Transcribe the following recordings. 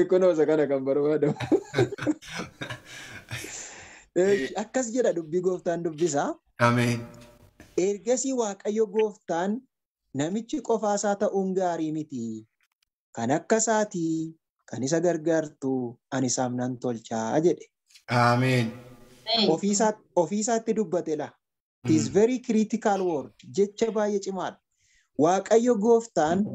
Kunoo isa kana kan barbaadamu. Akkas jedha dubbii gooftaan dubbisaa. Ameen. Ergasii Waaqayyo gooftaan namichi qofaasaa ta'uun gaarii miti. Kan akka isaatii kan isa gargaartu ani isaaf nan tolchaa jedhe. Ameen. Ofiisaatti dubbate la. It is very critical word. Jecha baay'ee cimaadha. Waaqayyo gooftaan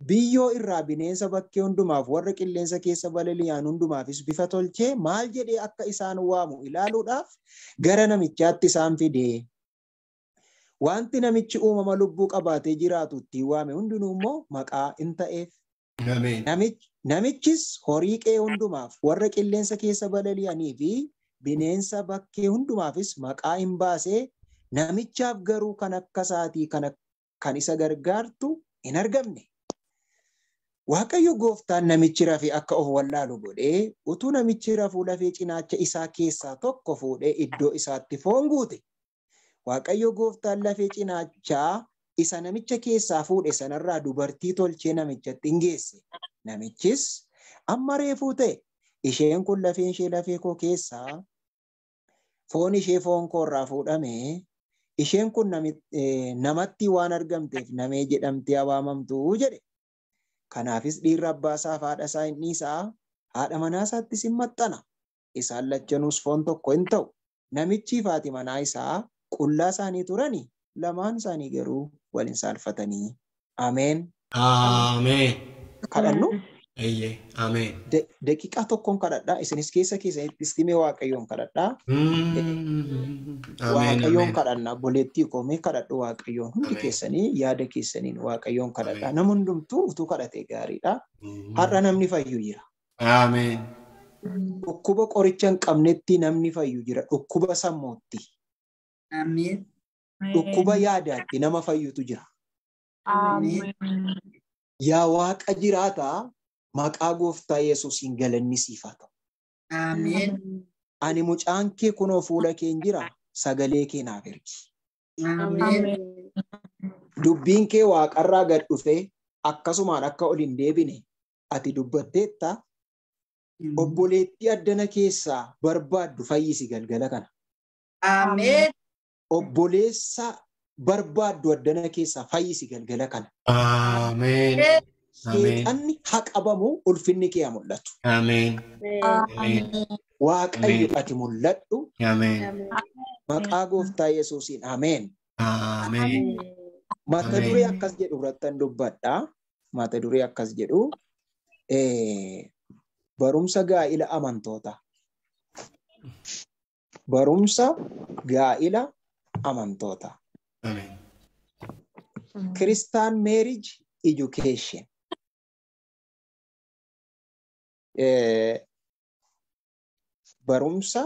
biyyoo irraa bineensa bakkee hundumaaf warra qilleensa keessa balali'an hundumaafis bifa tolchee maal jedhee akka isaan waamu ilaaluudhaaf gara namichaatti isaan fide. Wanti namichi uumama lubbuu qabaatee jiraatu ittiin waame hundinuu immoo maqaa in ta'eef. Ameen. Namichis horii qe'ee hundumaaf warra qilleensa keessa balali'anii fi bineensa bakkee hundumaafis maqaa hin baasee namichaaf garuu kan akka isaatii kan isa gargaartu hin argamne. Waaqayyo gooftaan namichi rafee akka of wallaalu godhee utuu namichi rafuu lafee cinaacha isaa keessaa tokko fuudhee iddoo isaatti foon guute. Waaqayyo gooftaan lafee cinaachaa isa namicha keessaa fuudhe sanarraa dubartii tolchee namichatti hin geesse. Namichis amma reefuu ta'e isheen kun lafeen ishee lafee koo keessaa foon ishee foon koo irraa fuudhame isheen kun namatti waan argamteef namee jedhamtee waamamtu jedhe. Kanaafis dhiirri abbaa isaa fi haadha isaa hin dhiisaa, haadha manaa isaattis hin maxxana. Isaan lachanuus foon tokko hin ta'u. Namichii fi haati manaa isaa qullaa isaanii turani, lamaan isaanii garuu wal hin saalfatanii. Ameen. Ameen. Kadhannu? Eeyyee. Ameen. Daqiiqaa tokkoon kadhadhaa. Isinis keessa keessanittis himee Waaqayyoon kadhadhaa. Ameen. Waaqayyoon Ameen. kadhanna. Obboleettii koo mee kadhadhu Waaqayyoon. Hundi Ameen. keessanii yaada keessaniin Waaqayyoon kadhadhaa. Ameen. Nama hundumtuu utuu kadhatee gaariidha. Har'a namni fayyu jira. Ameen. Dhukkuba qoricha hin qabnetti namni fayyu jira. Dhukkuba sammuutti. Ameen. Dhukkuba yaadaatti nama fayyutu jira. Ameen. Yaa Waaqa jiraataa maqaa gooftaa Yesuusiin galanni siif haa ta'u. Ameen. Ani mucaan kee kunoo fuula keen jira sagalee kee naaf ergi. Ameen. Dubbiin kee waaqarraa gad dhufee akkasumaan akka ol hin deebine ati dubbatteetta. Obboleettii addana keessaa barbaaddu fayyisi galgala kana. Ameen. Obboleessa barbaaddu addana keessaa fayyisi galgala kana. Ameen. Ameen. Seexanni haa qabamu ulfinni kee haa mul'atu. Ameen. Ameen. Waaqayyo ati mul'adhu Ameen. maqaa gooftaa Yesuusiin ameen. Ameen. Mata Ameen. duree akkas jedhu irrattan dubbadha. Mata duree akkas jedhu barumsa gaa'ila amantootaa. Barumsa gaa'ila amantootaa. Ameen. Christian marriage education. Barumsa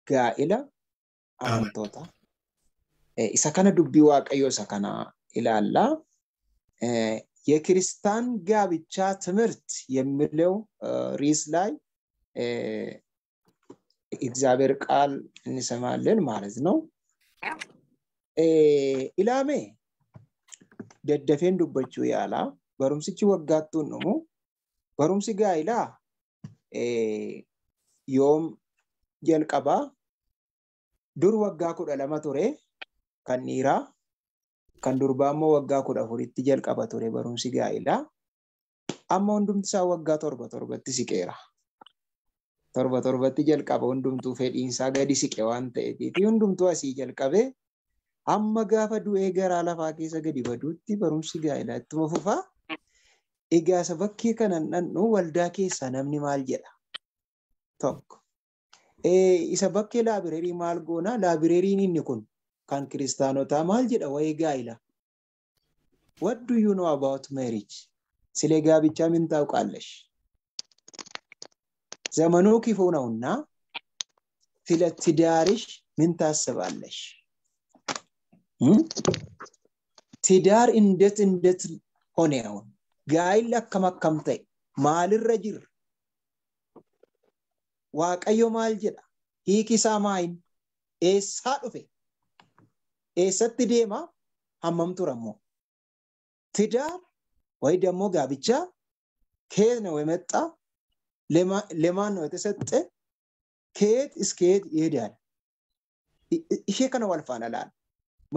gaa'ila amantootaa. Isa kana dubbii Waaqayyoo isa kana ilaallaa. የክርስቲያን ጋብቻ ትምህርት የሚለው ርዕስ ላይ እግዚአብሔር ቃል እንሰማለን ማለት ነው። ኢላሜ ደደፌን dubbachuu yaala. Barumsichi waggaattuun dhumu. Barumsi gaa'ilaa yoom jalqabaa? Dur waggaa 12 ture kan dhiiraa, kan durbaa immoo waggaa 14tti jalqaba ture barumsi gaa'ilaa. Amma hundumti isaa waggaa 7 siqeera. 7 jalqaba hundumtuu fedhiinsaa gadi siqe waan ta'eef hundumtuu asii jalqabee amma gaafa du'ee garaa lafaa keessa gadi baduutti barumsi gaa'ilaa ittuma fufaa. Egaa isa bakkee kanan dhandhu waldaa keessaa namni maal jedha? Tokko. Isa bakkee laabireerii maal goona? Laabireeriin inni kun kan kiristaanotaa maal jedha waa'ee gaa'ilaa? What do you know about marriage? ስለ ጋብቻ ምን ታውቃለሽ? ዘመኑ ክፉ ነውና ስለ ትዳርሽ ምን ታስባለሽ? ትዳር እንዴት እንዴት ሆነ? አሁን gaa'illi akkam akkam ta'e? Maalirra jirra? Waaqayyo maal jedha? Hiiki isaa maayin? Eessaa dhufe? Eessatti deema? Hammam tura immoo? ትዳር ወይ ደግሞ ጋብቻ ከየት ነው የመጣ? ለማን ነው የተሰጠ? ከየት እስከ የት ይሄዳል? Ishee kana wal faana laala.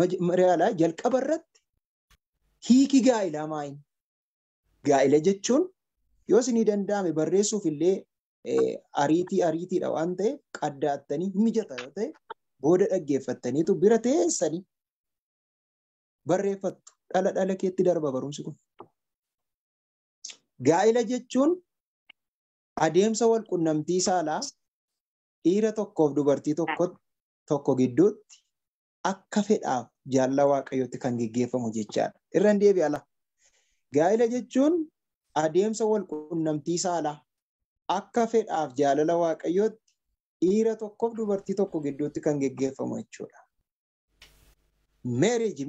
መጀመሪያ ላይ jalqaba irratti hiiki gaa'ilaa maayin? Gaa'ila jechuun yoo isinii danda'ame barreessuuf illee ariitii ariitiidha waan ta'eef qaddaattanii mijata yoo ta'e booda dhaggeeffattaniitu bira teessanii barreeffattu. Dhala dhala keetti darba barumsi kun. Gaa'ila jechuun adeemsa wal qunnamtii saalaa dhiira tokkoof dubartii tokko gidduutti akka fedhaaf jaalala Waaqayyootti kan geggeeffamu jechaadha. Irra hin deebi'a laa. Gaa'ila jechuun adeemsa wal qunnamtii saalaa akka fedhaaf jaalala Waaqayyootti dhiira tokkoof dubartii tokko gidduutti kan geggeeffamu jechuudha. Marriage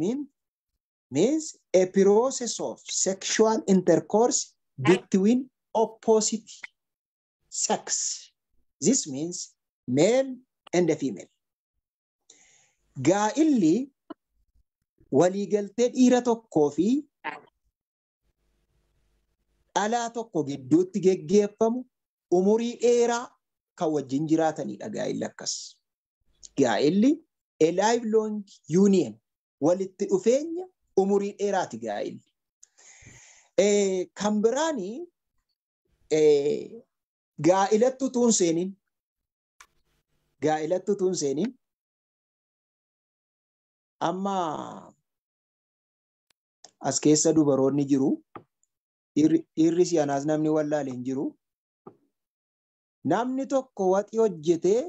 means a process of sexual intercourse between opposite sex. This means male and female. Gaa'illi waliigaltee dhiira tokkoo fi dhalaa tokko gidduutti geggeeffamu umurii dheeraa kan wajjin jiraatanidha gaa'illi akkas. Gaa'illi a lifelong union, walitti dhufeenya umurii dheeraati gaa'illi. Kan biraani gaa'ilatti utuu hin seeniin gaa'ilatti utuu hin seeniin amma as keessa dubaroonni jiru. Dhiirri si'anaas namni wallaale hin jiru. Namni tokko waxii hojjetee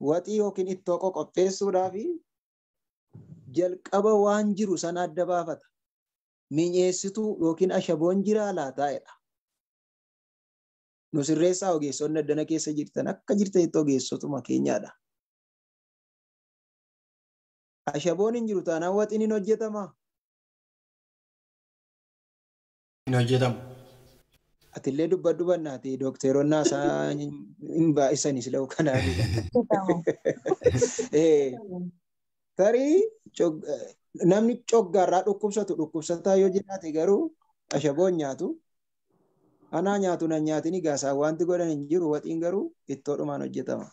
waxii yookiin ittoo qopheessuudhaaf jalqaba waan jiru sana adda baafata. Mi'eessituu yookiin ashaboon jiraa laataa jedha. Nu sirreessaa ogeessonni addana keessa jirtan akka jirtanitti ogeessotuma keenyaadha. Ashaboon hin jiru taanaan waxiin hin hojjetamaa? Hin hojjetamu. Atillee dubbadhu bannaati dookteeronni haasaa hin baay'isanis la'u kanaafidha. Tarii namni coggaarraa dhukkubsatu dhukkubsataa yoo jiraate garuu ashaboon nyaatu. Anaa nyaatu nan nyaatin egaa wanti godhan hin jiru, waxiin garuu ittoodhumaan hojjetama.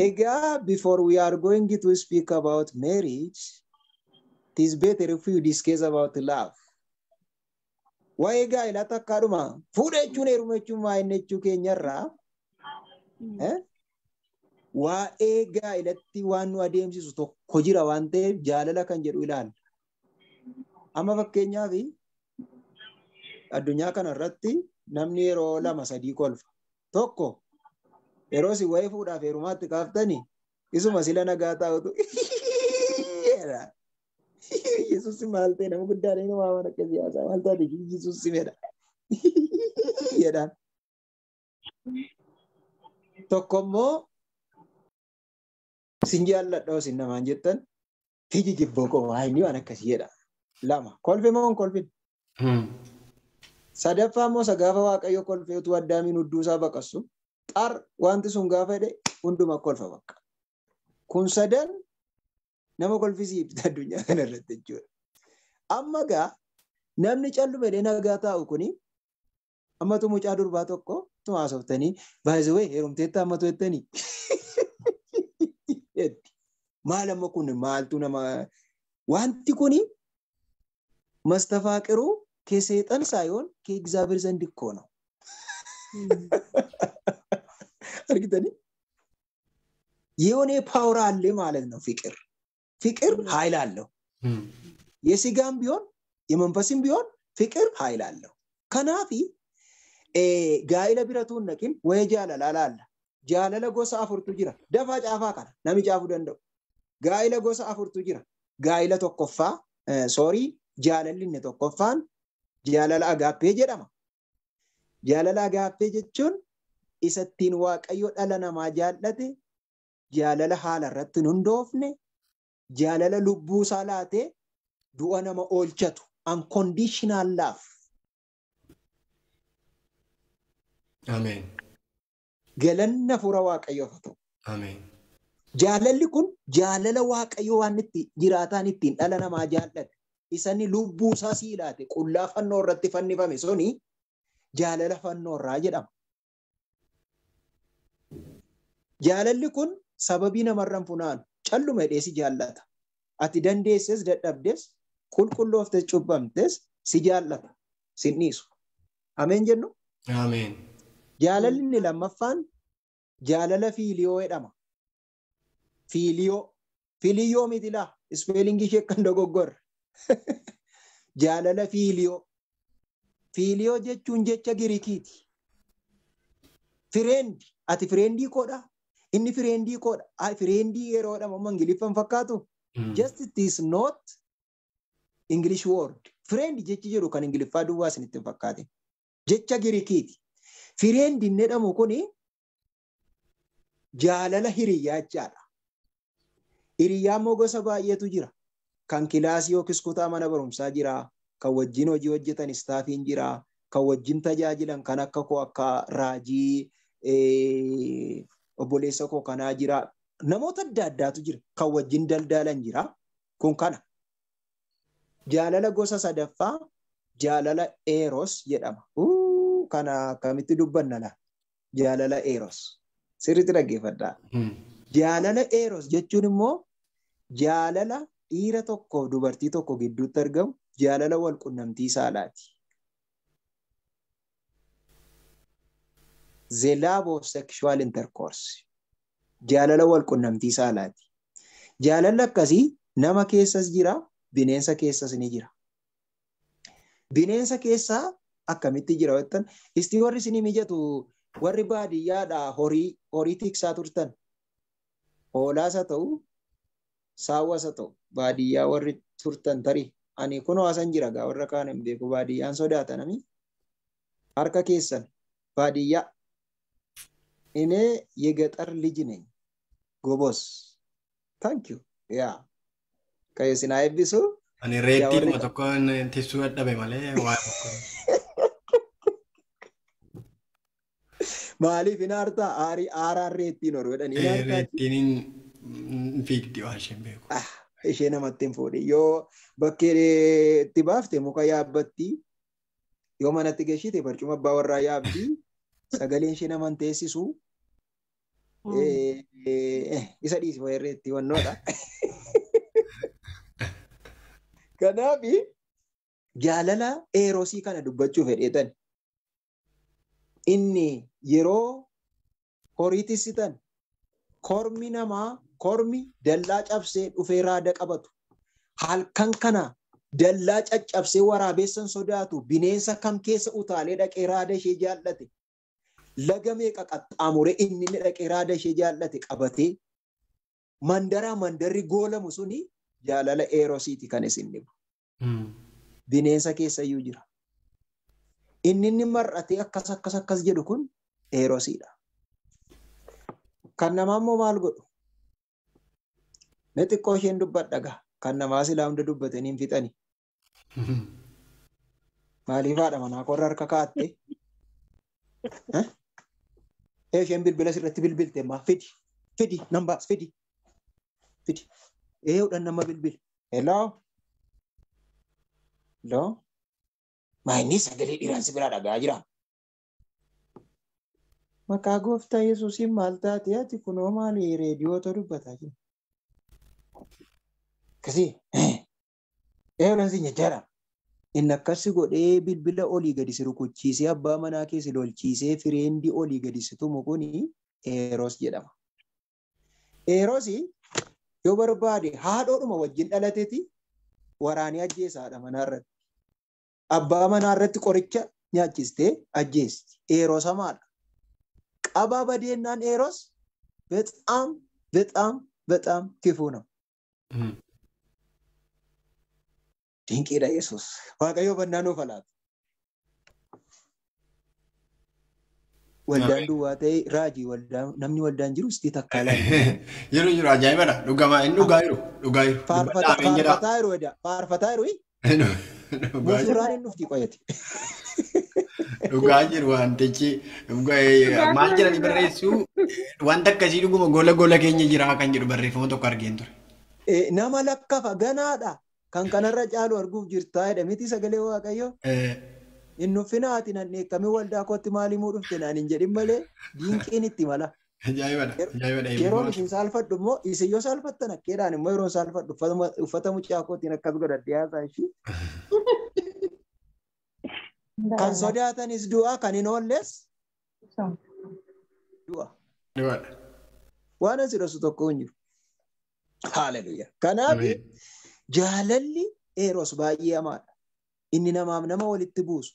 Egaa before we are going to speak about marriage, it is better if we discuss about love. Waa'ee gaa'elaa takkaadhuma fuudha jechuun heeruma jechuun maa inni jechuu keenyarraa waa'ee gaa'elatti waan nu adeemsisu tokko jira waan ta'eef jaalala kan jedhu ilaalla. Amma fakkeenyaaf addunyaa kana irratti namni yeroo lama sadii kolfa. Tokko yeroo si waa'ee fuudhaaf heerumaatti kaaftanii isuma sila nagaa taa'utu jedha. Yesuus maal ta'e nama guddaa inni waan akka siyaasaa maal taate Yesuus fedha jedhaan. Tokko immoo sin jaalladha isin namaan jettan fiji jibboo qoma inni waan akkasii jedha. Lama kolfe moo hin kolfin? Sadaffaa immoo isa gaafa Waaqayyo kolfee utuu Addaamiin hudduu isaa baqassu xar wanti sun gaafa jedhe hunduma kolfa bakka. Kun sadan nama kolfisiifte addunyaa kana irratti jechuudha. Amma gaa namni callume jedhee nagaa taa'u kuni ammatu mucaa durbaa tokko tuma haasoftanii baay'ee wayii heerumteetta ammatu jettanii. Maal amma kun maaltu nama wanti kuni መስተፋቅሩ ከሰይጣን ሳይሆን ከእግዚአብሔር ዘንድ እኮ ነው። አርግተኒ የሆነ power አለ ማለት ነው። ፍቅር ፍቅር ኃይል አለው። የስጋም ቢሆን የመንፈስም ቢሆን ፍቅር ኃይል አለው። Kanaaf gaa'ila bira utuu hin dhaqin waa'ee jaalalaa laalla. Jaalala gosa afurtu jira. Dafaa caafaa kana namni caafuu danda'u. Gaa'ila gosa afurtu jira. Gaa'ila tokkoffaa sorry, jaalalli inni tokkoffaan jaalala agaappee jedhama. Jaalala agaappee jechuun isa ittiin Waaqayyo dhala namaa jaallate, jaalala haala irratti hin hundoofne, jaalala lubbuu isaa laatee du'a nama oolchatu, unconditional love. Ameen. Galanna fuula Waaqayyoof haa ta'u. Ameen. Jaalalli kun jaalala Waaqayyoo waan itti jiraataan ittiin dhala namaa jaallate. Isanni lubbuu isaa sii laate qullaa fannoo irratti fannifame suni jaalala fannoo irraa jedhama. Jaalalli kun sababii namarraan funaanu calluma hidhee si jaallata. Ati dandeesses dadhabdes qulqullooftes cubbamtes si jaallata. Sin dhiisu. Ameen jennu? Ameen. Jaalalli inni lammaffaan jaalala fiiliyoo jedhama. Fiiliyoo. Fiiliyoo miti laa. Ispeelingii ishee kan dogoggorre. Jaalala fiiliyoo. Fiiliyoo jechuun jecha Giriikiiti. Fireendi. Ati fireendii koodha. Inni fireendii koodha. Fireendii yeroo jedhamu amma Ingiliffaan fakkaatu. Just it is not English word. Friend jechi jedhu kan Ingiliffaa duwwaa isinitti hin fakkaatin. Jecha Giriikiiti. Friend inni jedhamu kuni jaalala hiriyyaa jechaadha. Hiriyyaa immoo gosa baay'eetu jira. Kan kilaasii yookiis kutaa mana barumsaa jira. Kan wajjin hojii hojjetan istaafiin jira. Kan wajjin tajaajilan kan akka koo akka raajii obboleessa koo kanaa jira. Namoota adda addaatu jira. Kan wajjin daldalan jira. Kun kana. Jaalala gosa sadaffaa jaalala Eros jedhama. Kana akkamitti dubbanna laa? Jaalala Eros. Sirriitti dhaggeeffadhaa. Jaalala Eros jechuun immoo jaalala dhiira tokkoof dubartii tokko gidduutti argamu jaalala wal qunnamtii saalaati. The love of sexual intercourse. Jaalala wal qunnamtii saalaati. Jaalalli akkasii nama keessas jira, bineensa keessas ni jira. Bineensa keessaa akkamitti jira jettan isti warri isinii mijatu warri baadiyyaadhaa horii tiksaa turtan hoolaas haa ta'u saawwas haa ta'u baadiyyaa warri turtan tarii ani kunoo asan jira gaa warra kaan hin beeku baadiyyaan sodaata nami harka keessan baadiyyaa እኔ የገጠር ልጅ ነኝ ጎበዝ ታንክ ዩ ያ ከየሲና አይቢሱ Ani reettiidhuma tokkoon tissuu dadhabe malee waa tokko. Maaliif hin aartaa? Aarii aaraan reettiin horu jedhanii hin aartaa? Reettiin hin fiigdi waan isheen beeku. Ishee namatti hin fuudhi. Yoo bakkee itti baafte muka yaabbatti, yoo manatti geeshite barcuma abbaa warraa yaabdi, sagaleen ishee nama hin teessisu. Isa dhiisi wayii reettii wannoodha. Kanaaf jaalala eerosii kana dubbachuu fedheetan. Inni yeroo horii tissitan kormi namaa kormi dallaa cabsee dhufee raada qabatu. Halkan kana dallaa caccabsee waraabessan sodaatu bineensa kam keessa utaalee dhaqee raada ishee jaallate. Laga meeqa qaxxaamuree inni dhaqee raada ishee jaallate qabatee mandaraa mandarri goolamu suni jaalala eerosiiti kan isin dhibu. Bineensa keessa iyyuu jira. Inni mar'atee akkas akkas akkas jedhu kun eerosiidha. Kan namaa immoo maal godhu? Mee xiqqoo isheen dubbadha gaa. Kan namaa silaa hunda dubbatanii hin fixani. Maaliif haadha manaa korra harka kaa'atte? Isheen bilbila sirratti bilbilte maa fidi fidi nan baas fidi fidi. Eeyyuudhaan nama bilbile. Hello? Hello? Maayinni sagalee dhiiraan si biraa dhagaa jira. Maqaa gooftaa Yesuusiin maal taate ati kunoo maali reediyoota dubbataa jira. Akkasii eeyyuudhaan si jechaadha. Inni akkasi godhee bilbila olii gadi si rukuchiisee abbaa manaa kee si lolchiisee fireendi olii gadi si tumu kuni Eeros jedhama. Eerosi yoo barbaade haadhoodhuma wajjin dhalateeti waraanee ajjeesa haadha manaa irratti. Abbaa manaa irratti qoricha nyaachistee ajjeesti. Eeros hamaadha. Qabaa badeennaan Eeros በጣም በጣም በጣም ክፉ ነው። Dinqiidha Yesuus. Waaqayyo bannaa nuuf laata. Waldaan duwwaa ta'e raajii waldaan namni waldaan jiru sitti takka laata. Jiru jiru ajaa'ibadha. Dhugamaa inni dhugaa jiru. Dhugaa jiru. Faarfataa jiru edaa. Faarfataa jiru. Musuraan inni dhufti qoyati. Dhugaa jiru wantichi maal jedhanii barreessuu wanta akkasii dhuguma gola gola keenya jira kan jedhu barreeffama tokko argeen ture. Nama lakkafa ganaadha. Kan kanarra caalu arguuf jirtaa jedha miti sagalee Waaqayyoo. Hin nuffina ati nan dheekkamii waldaa kootti maal himuu dhufte naan hin jedhin malee dinqiin itti mala. Ajaa'ibadha. Ajaa'ibadha. Yeroon isin saalfadhu immoo isin yoo saalfattan akkeedhaan immoo yeroon saalfadhu uffata mucaa kootiin akkas godhadhe haasaa ishii. Kan sodaatanis du'a kan hin oolles du'a. Du'aadha. Waan asi dhosu tokko hin jiru. Haaleluyyaa. Kanaaf jaalalli Eeros baay'ee hamaadha. Inni namaaf nama walitti buusu.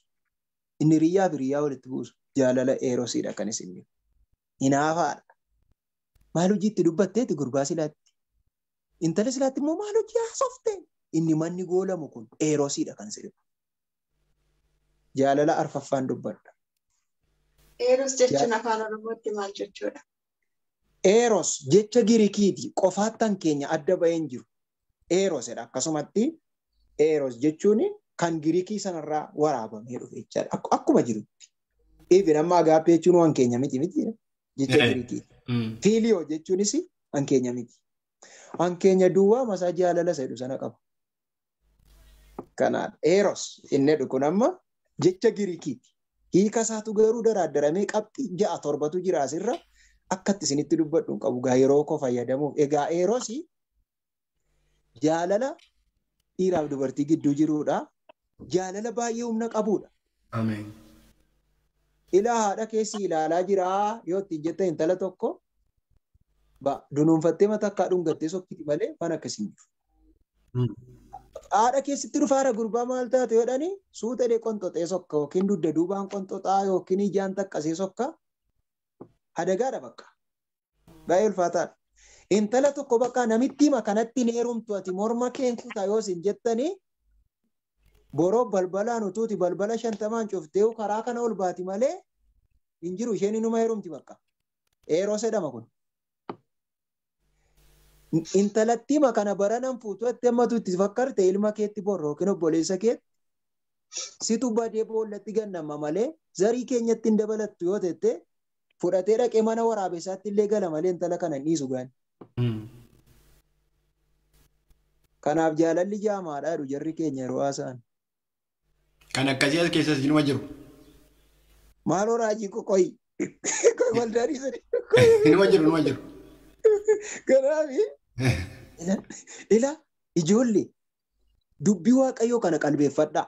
Inni hiriyyaa fi hiriyyaa walitti buusu. Jaalala Eerosiidha kan isin jiru. Hinaafaadha. Maal hojii itti dubbatteeti gurbaa silaatti? Intala silaatti immoo maal hojii haasofte? Inni manni goolamu kun Eerosiidha kan isin jiru. Jaalala arfaffaan dubbadha. Eeros jechuun afaan Oromootti maal jechuudha? Eeros jecha Girikiiti. Qofaattan keenya adda baheen jiru. Eerosidha. Akkasumatti Eeros jechuun kan Girikii sanarraa waraabamee dhufe jechaadha. Akkuma jirutti. Even amma agaappee jechuun waan keenya miti miti jecha Girikiiti. Fiiliyoo jechuunis waan keenya miti. Waan keenya duwwaa masaa jaalala isa jedhu sana qaba. Kanaadha. Eeros inni jedhu kun amma jecha Girikiiti. Hiika isaatu garuu daraaddaramee qabxii 6 7tu jira asirra. Akkatti isinitti dubbadhu hin qabu gaa yeroo koo fayyadamuuf. Egaa Eeros jaalala dhiiraaf dubartii gidduu jiruudha. Jaalala baay'ee humna qabuudha. Ameen. Ilaa haadha keessi ilaalaa jiraa yoo ittiin jette intala tokko dunuunfattee mataa akka dhungattee sokkiti malee waan akkasii hin jiru. Haadha keessatti dhufaara gurbaa maal taate jedhanii suuta qonxoxee sokka yookiin dugda duubaan qonxoxaa yookiin ijaan taqqasee sokka. Adagaadha bakka. Baay'ee ulfaataadha. Intala tokko bakka namitti hima kanatti hin heerumtu ati morma keen kutaa yoo isin jettanii boroo balbalaan utuuti balbala 50 cuftee karaa kana ol baati malee hin jiru isheen inuma heerumti bakka. Eeros jedhama kun. Intalatti hima kana baranan fuutu itti hammatu itti fakkarte ilma keetti borro yookiin obboleessa keetti situ badee boollatti gannama malee zarii keenyatti hin dabalattu yoo tette fudhatee dhaqee mana waraabessaatti illee gala malee intala kana hin dhiisu gaani. Kanaaf jaalalli jaamaadha jedhu jarri keenya yeroo haasa'an. Kan akkasii as keessas inuma jiru. Maaloo raajii qoqqoyi. Waldaa dhiisanii. Inuma jiru inuma jiru. Kanaaf ila ijoollee dubbii Waaqayyoo kana qalbeeffadhaa.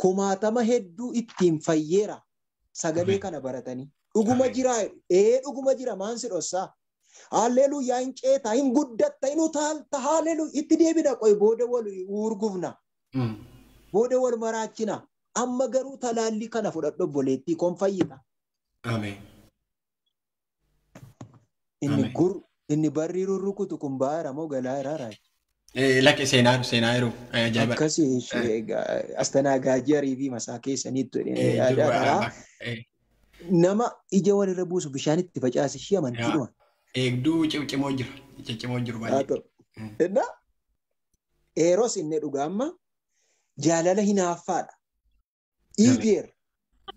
Kumaatama hedduu ittiin fayyeera. Sagalee kana baratanii. Dhuguma jiraa dhuguma jira maan si dhossaa. Haalleluuyaa hin ceetaa hin guddatta hin utaalta haalleluuyaa itti deebina qoy booda wal urgufna. Booda wal maraachina. Amma garuu talaallii kana fudhadhu obboleettii koon fayyita. Ameen. Inni gur inni barrii rurrukutu kun baay'eera moo galaa jira raaji? Lakke seenaa seenaa yeroo ajaa'iba. Akkasii astanaagaajii arii fi masaa keessaniitu yaadaadha. Nama ija walirra buusu bishaan itti facaase ishee amantiidhuma. Eegduu ciccimoo jira. Ciccimoo jiru baay'ee. Innaa Eeros inni dhugaa amma jaalala hinaaffaadha. Igeer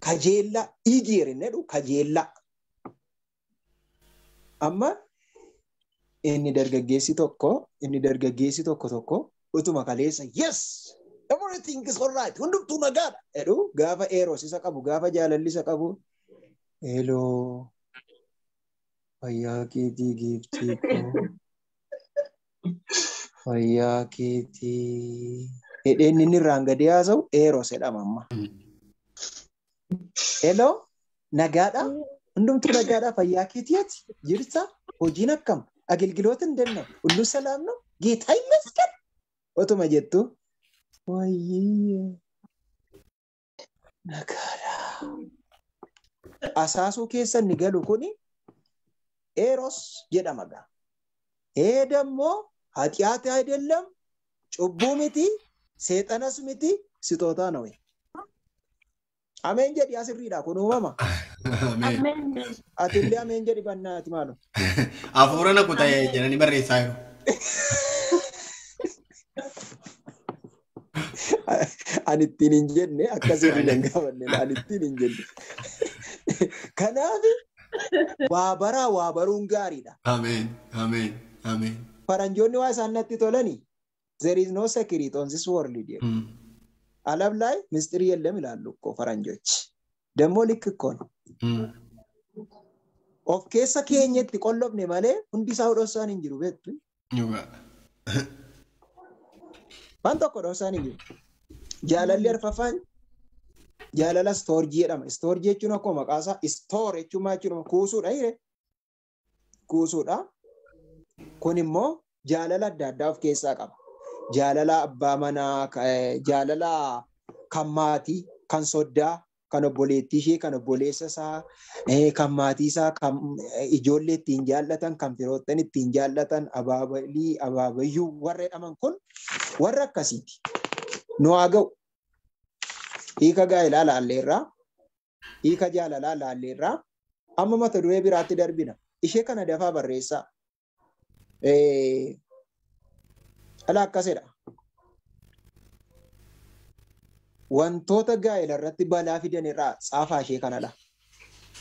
kajeellaa igeer inni jedhu kajeellaa. Amma inni dargaggeessi tokko utuma kaleessa yes everything is all right hundumtuu nagaadha jedhu gaafa Eeros isa qabu gaafa jaalalli isa qabu heloo fayyaa keetii giiftii koo fayyaa keetii jedheen inni irraan gadi haasa'u Eeros jedhama amma. Heloo nagaadha hundumtuu nagaadha fayyaa keetii ati jirta hojiin akkam አገልግሎት እንደነ ሁሉ ሰላም ነው ጌታ ይመስገን ወጥቶ መጀቱ ወይ ነጋራ አሳሱ ኬሰን ንገሉ ኩኒ ኤሮስ jedhama ጋ ይሄ ደግሞ ኃጢአት አይደለም ጩቡ miti seexanas miti ስጦታ ነው። አሜን jedhi asirriidha kun uumama. Ameen. Atillee ameen jedhi bannaati maalo. Hafuura na kuta jedhanii barreessaa jiru. Ani ittiin hin jenne akka sirrii hin gaafanne ani ittiin hin jenne. Kanaaf waa baraa waa baruun gaariidha. Ameen. Ameen. Ameen. Faranjoonni waa isaan natti tolani there is no secret on this world jedhu. ዓለም ላይ ምስጢር የለም ይላሉ እኮ ፈረንጆች። ደግሞ ልክ እኮ ነው። Of keessa keenyatti qollofne malee hundi isaa dhoksaan hin jiru beektu. Waan tokko dhoksaan hin jiru. Jaalalli arfaffaan jaalala istoorjii jedhama. Istoorjii jechuun akkuma maqaa isaa istoor jechuun maal jechuudha? Kuusuudha hiree. Kuusuudha. Kun immoo jaalala adda addaa of keessaa qaba. Jaalala abbaa manaa, jaalala kan maatii, kan soddaa, kan obboleettii ishee, kan obboleessa isaa, kan maatii isaa, kan ijoollee ittiin jaallatan, kan firoottan ittiin jaallatan, abaabalii, abaabayyuu warra jedhaman kun warra akkasiiti. Nu haa ga'u. Hiika gaa'elaa laalleerraa, hiika jaalalaa laalleerraa, amma mata duree biraatti darbina. Ishee kana dafaa barreessaa. Ala akkasidha. Wantoota gaa'ela irratti balaa fidan irraa tsaafaa ishee kanadha.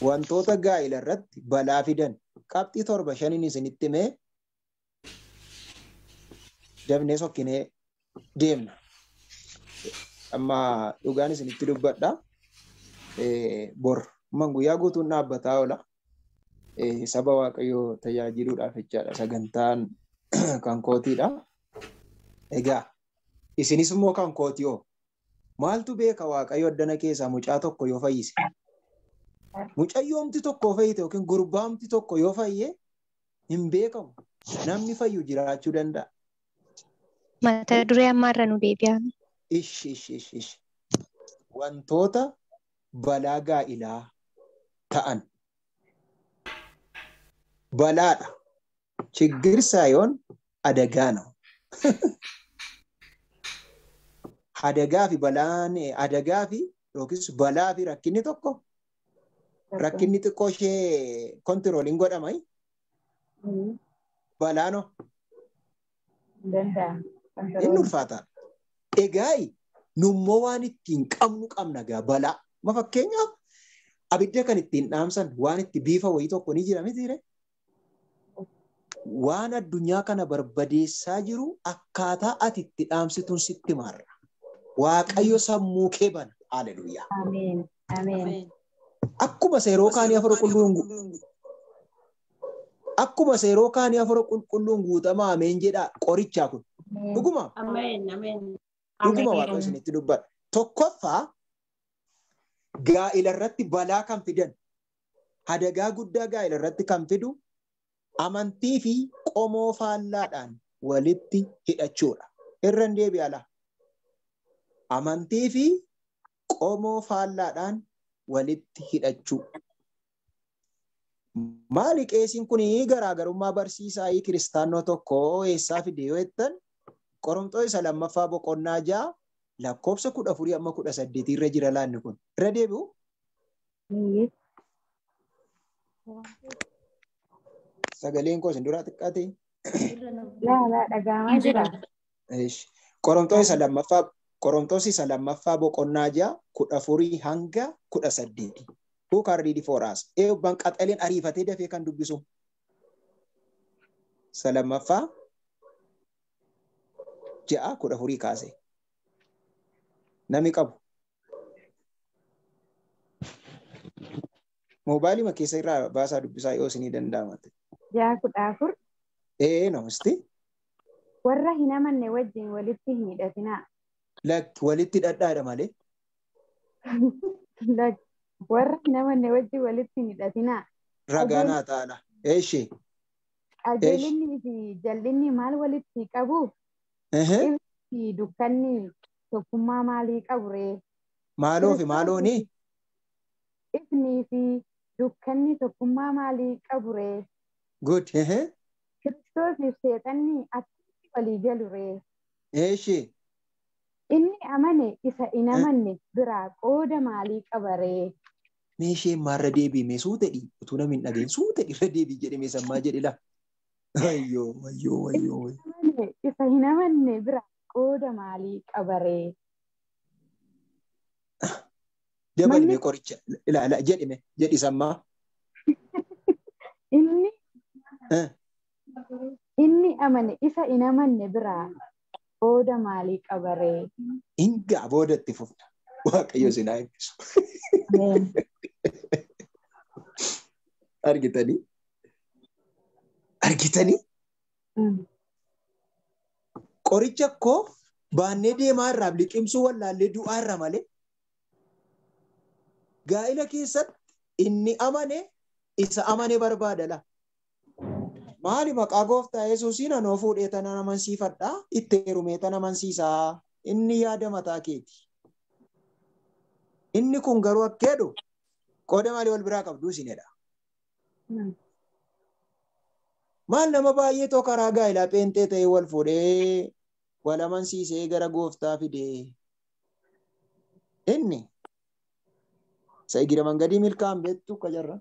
Wantoota gaa'ela irratti balaa fidan qabxii 7 5 isinitti himee dabnee sokkinee deemna. Amma dhugaan isinitti dubbadha. Bor man guyyaa guutuun dhaabbataa oola. Saba Waaqayyoo tajaajiluudhaaf jechaadha. Sagantaan kan kootiidha. Egaa isinis immoo kan kootiyoo maaltu beeka Waaqayyo addana keessaa mucaa tokko yoo fayyise? Mucayyoomti tokko fayyite yookiin gurbaamti tokko yoo fayye hin beekamu. Namni fayyu jiraachuu danda'a. Mata duree ammaarra nu deebi'aa. Ishi ishi ishi ishi. Wantoota balaa gaa'ilaa ta'an. Balaadha. Chiggir saayoon adagaa ነው. Adagaa fi balaan adagaa fi yookiis balaa fi rakkinni tokko rakkinni xiqqoo ishee kontirooliin godhama. Balaanoo. Inni ulfaata. Egaa nummoo waan ittiin qabnu qabna gaa balaa. Ma fakkeenyaaf abidda kan ittiin dhaamsan waan itti biifa wayii tokko ni jira mitiire. Waan addunyaa kana barbadeessaa jiru akkaataa ati itti dhaamsituun sitti maarra. Waaqayyo sammuu kee bana. Haleluuyaa. Ameen. Ameen. Akkuma seeroo kaanii afur qulqulluun akkuma seeroo kaanii afur qulqulluun guutamaa ameen jedhaa qorichaa kun. Dhuguma. Ameen. Ameen. Dhuguma Waaqayyo isinitti dubbadha. Tokkoffaa gaa'ila irratti balaa kan fidan adagaa guddaa gaa'ila irratti kan fidu amantii fi qomoo faallaadhaan walitti hidhachuudha. Irra hin deebi'ala. Amantii fi qomoo faallaadhaan walitti hidhachuu. Maali qeesiin kun garaagarummaa barsiisaa kiristaanoo tokko eessaa fide yoo jettan Qorontoo isa lammaffaa boqonnaa 6 lakkoofsa 14 amma 18 irra jira laanni kun. Irra deebi'u? Sagaleen koo isin duraa xiqqaate? Laa dhaga'amaa jira. Qorontoos isa lammaffaa boqonnaa 6 14 hanga 18. Who can read for us? Eebbaan qaxaleen ariifatee dafee kan dubbisu. Isa lammaffaa 6 14 kaase. Namni qabu. Moobaayilii keessa irraa baasaa dubbisaa yoo isinii danda'amate. 6 14. Namisti. Warra hin amanne wajjin walitti hin hidhatinaa. Lakki walitti dhadhaadha malee. Lakki warra hin amanne wajjin walitti hin hidhatinaa. Ragaa naa ta'ala. Eeshi. Qajeelinni fi jal'inni maal walitti qabu? Ifni dukkanni tokkummaa maalii qabu ree? Maaloo fi maalooni? Ifni fi dukkanni tokkummaa maalii qabu ree? Good. Kiristoosiif seexanni akkamitti walii galu ree? Eeshi. Inni amane isa hin amanne biraa qooda maalii qaba ree? Meeshee maarra deebii mee suutedhi utuu namni hin dhageen suutedhi irra deebii jedhe mee sammaa jedhe laa. Ayyoo ayyoo ayyoo. Amane isa hin amanne biraa qooda maalii qaba ree? Dabali mee qoricha ilaala jedhi mee jedhi sammaa. Inni Inni amane isa hin amanne biraa qooda maalii qaba ree? Hingaa boodatti fufna. Waaqayyo isin haa eebbisu. Ameen. Argitanii? Argitanii? Qoricha koo baannee deemaa irraa liqimsuu wallaallee du'aa irra malee gaa'ila keessatti inni amane isa amane barbaada la. Maali maqaa gooftaa Yesuusiin anoo fuudhee tanan amansiifadhaa itti heerumee tan amansiisaa inni yaada mataa keeti. Inni kun garuu akka jedhu qooda maalii wal biraa qabduu isinidha. Maal nama baay'eetoo karaa gaa'ilaa pheenxee ta'ee wal fuudhee wal amansiisee gara gooftaa fidee. Inni isa gira mangadii milkaa'an beektu akka jarra.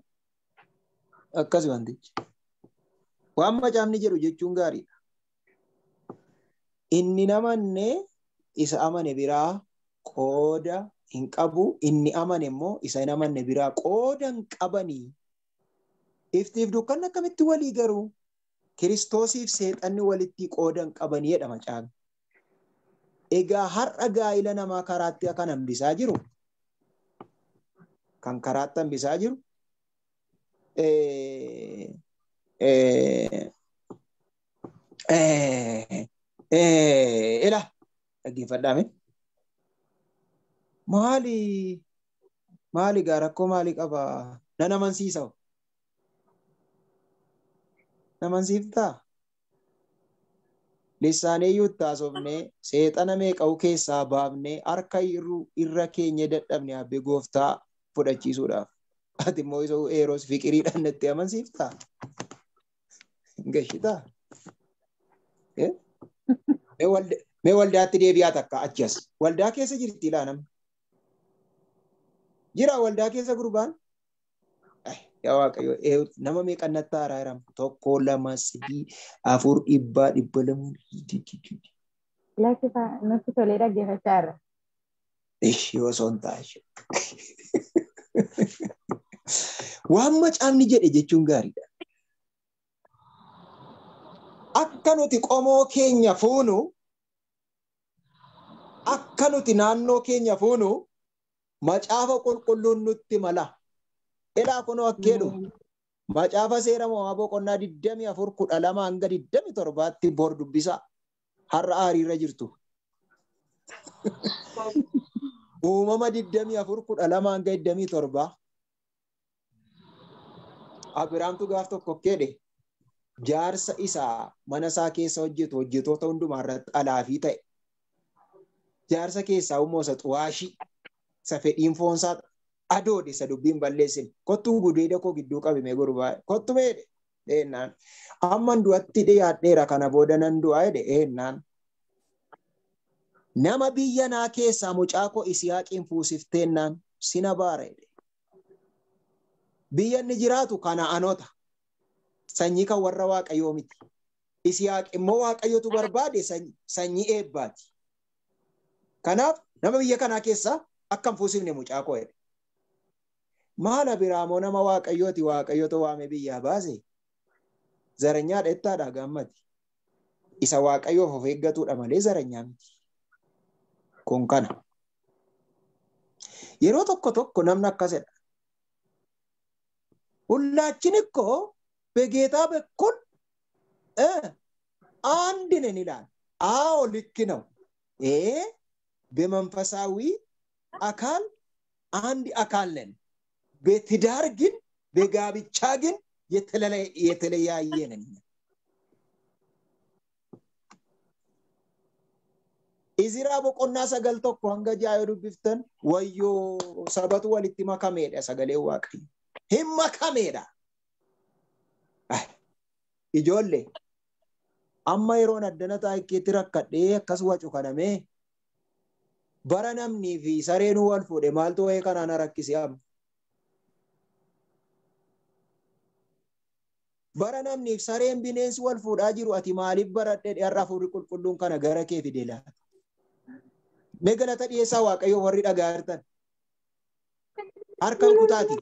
Akkas wantichi. Waan macaafni jedhu jechuun gaariidha. Inni namanne isa amane biraa qooda hin qabu. Inni amane immoo isa hin amanne biraa qooda hin qabanii. Iftiif dukkanni akkamitti walii garuu? Kiristoosiif seexanni walitti qooda hin qabanii jedha macaafni. Egaa har'a gaa'ila namaa karaatti kan hambisaa jiru, kan karaatti hambisaa jiru, ila dhaggeeffadhaa mee. Maali maali gaa rakkoo maalii qaba? Nan amansiisa. Amansiiftaa? Lisaaneeyyuu itti haasofnee seexana meeqa'u keessaa baafnee harka irra keenya dadhabne abbee gooftaa fudhachiisuudhaaf. Ati immoo isa eeros fiqiriidhaan natti amansiiftaa? Gashitaa? Mee waldaatti deebi'aa takka achi as. Waldaa keessa jirti ilaa namni. Jira waldaa keessa gurbaan? Yaa Waaqayyo nama meeqan natti haaraa jiran? 1 2 3 4 100 200. Lakki natti tolee dhaggeeffachaa jirra. Ishii osoo hin taane. Waan macaafni jedhe jechuun gaariidha. Akka nuti qomoo keenya fuunu, akka nuti naannoo keenya fuunu, macaafa qulqulluun nutti mala. Elaa kunoo akka jedhu macaafa seera moo'aa boqonnaa 24 12 hanga 27tti bor dubbisaa. Har'a aariirra jirtu. Uumama 24 12 hanga 27. Abiraamtu gaaf tokko jedhe jaarsa isaa mana isaa keessa hojjetu hojjetoota hundumaa irratti alaafii ta'e. Jaarsa keessaa immoo isa xuwaashii isa fedhiin foonsaa adoodhe isa dubbiin balleessine. Kottuu gudeeda koo gidduu qabime gurbaa. Kottu meedhe eennaan. Amman du'atti dhiyaadheera kana booda nan du'a jedhe eennaan. Nama biyya naa keessaa mucaa koo Isihaaqiin fuusifteennaan sina baara jedhe. Biyya inni jiraatu Kana'aanota. Sanyii kan warra Waaqayyoo miti. Isihaaq immoo Waaqayyotu barbaade sanyii eebbaati. Kanaaf nama biyya kanaa keessaa akkam fuusifne mucaa koo jedhe. Maal Abiraamoo nama Waaqayyooti Waaqayyotu waame biyyaa baase? Zaranyaa dheettaadha gaammati. Isa Waaqayyoof of eeggatudha malee zaranyaa miti. Kun kana. Yeroo tokko tokko namni akkasidha. ሁላችን እኮ በጌታ በኩል አንድ ነን ይላል። አዎ ልክ ነው። በመንፈሳዊ አካል አንድ አካል ነን። በትዳር ግን በጋብቻ ግን የተለያየ ነን። Izira boqonnaa 9 1 hanga 6 yoo dubbiftan wayyoo sabatu walitti makameedha sagalee Waaqayyo. Hin makameedha. Ijoollee amma yeroon addana taa'eetti rakkadhee akkas wacu kanamee bara namnii fi sareen wal fuudhe maaltu wayii kanaan rakkise amma. Bara namniif sareen bineensi wal fuudhaa jiru ati maaliif baradhee har'a hafuurri qulqulluun kana gara kee fide laata? Mee galata dhiyeessaa Waaqayyo warri dhagaa jirtan. Harka rukutaati.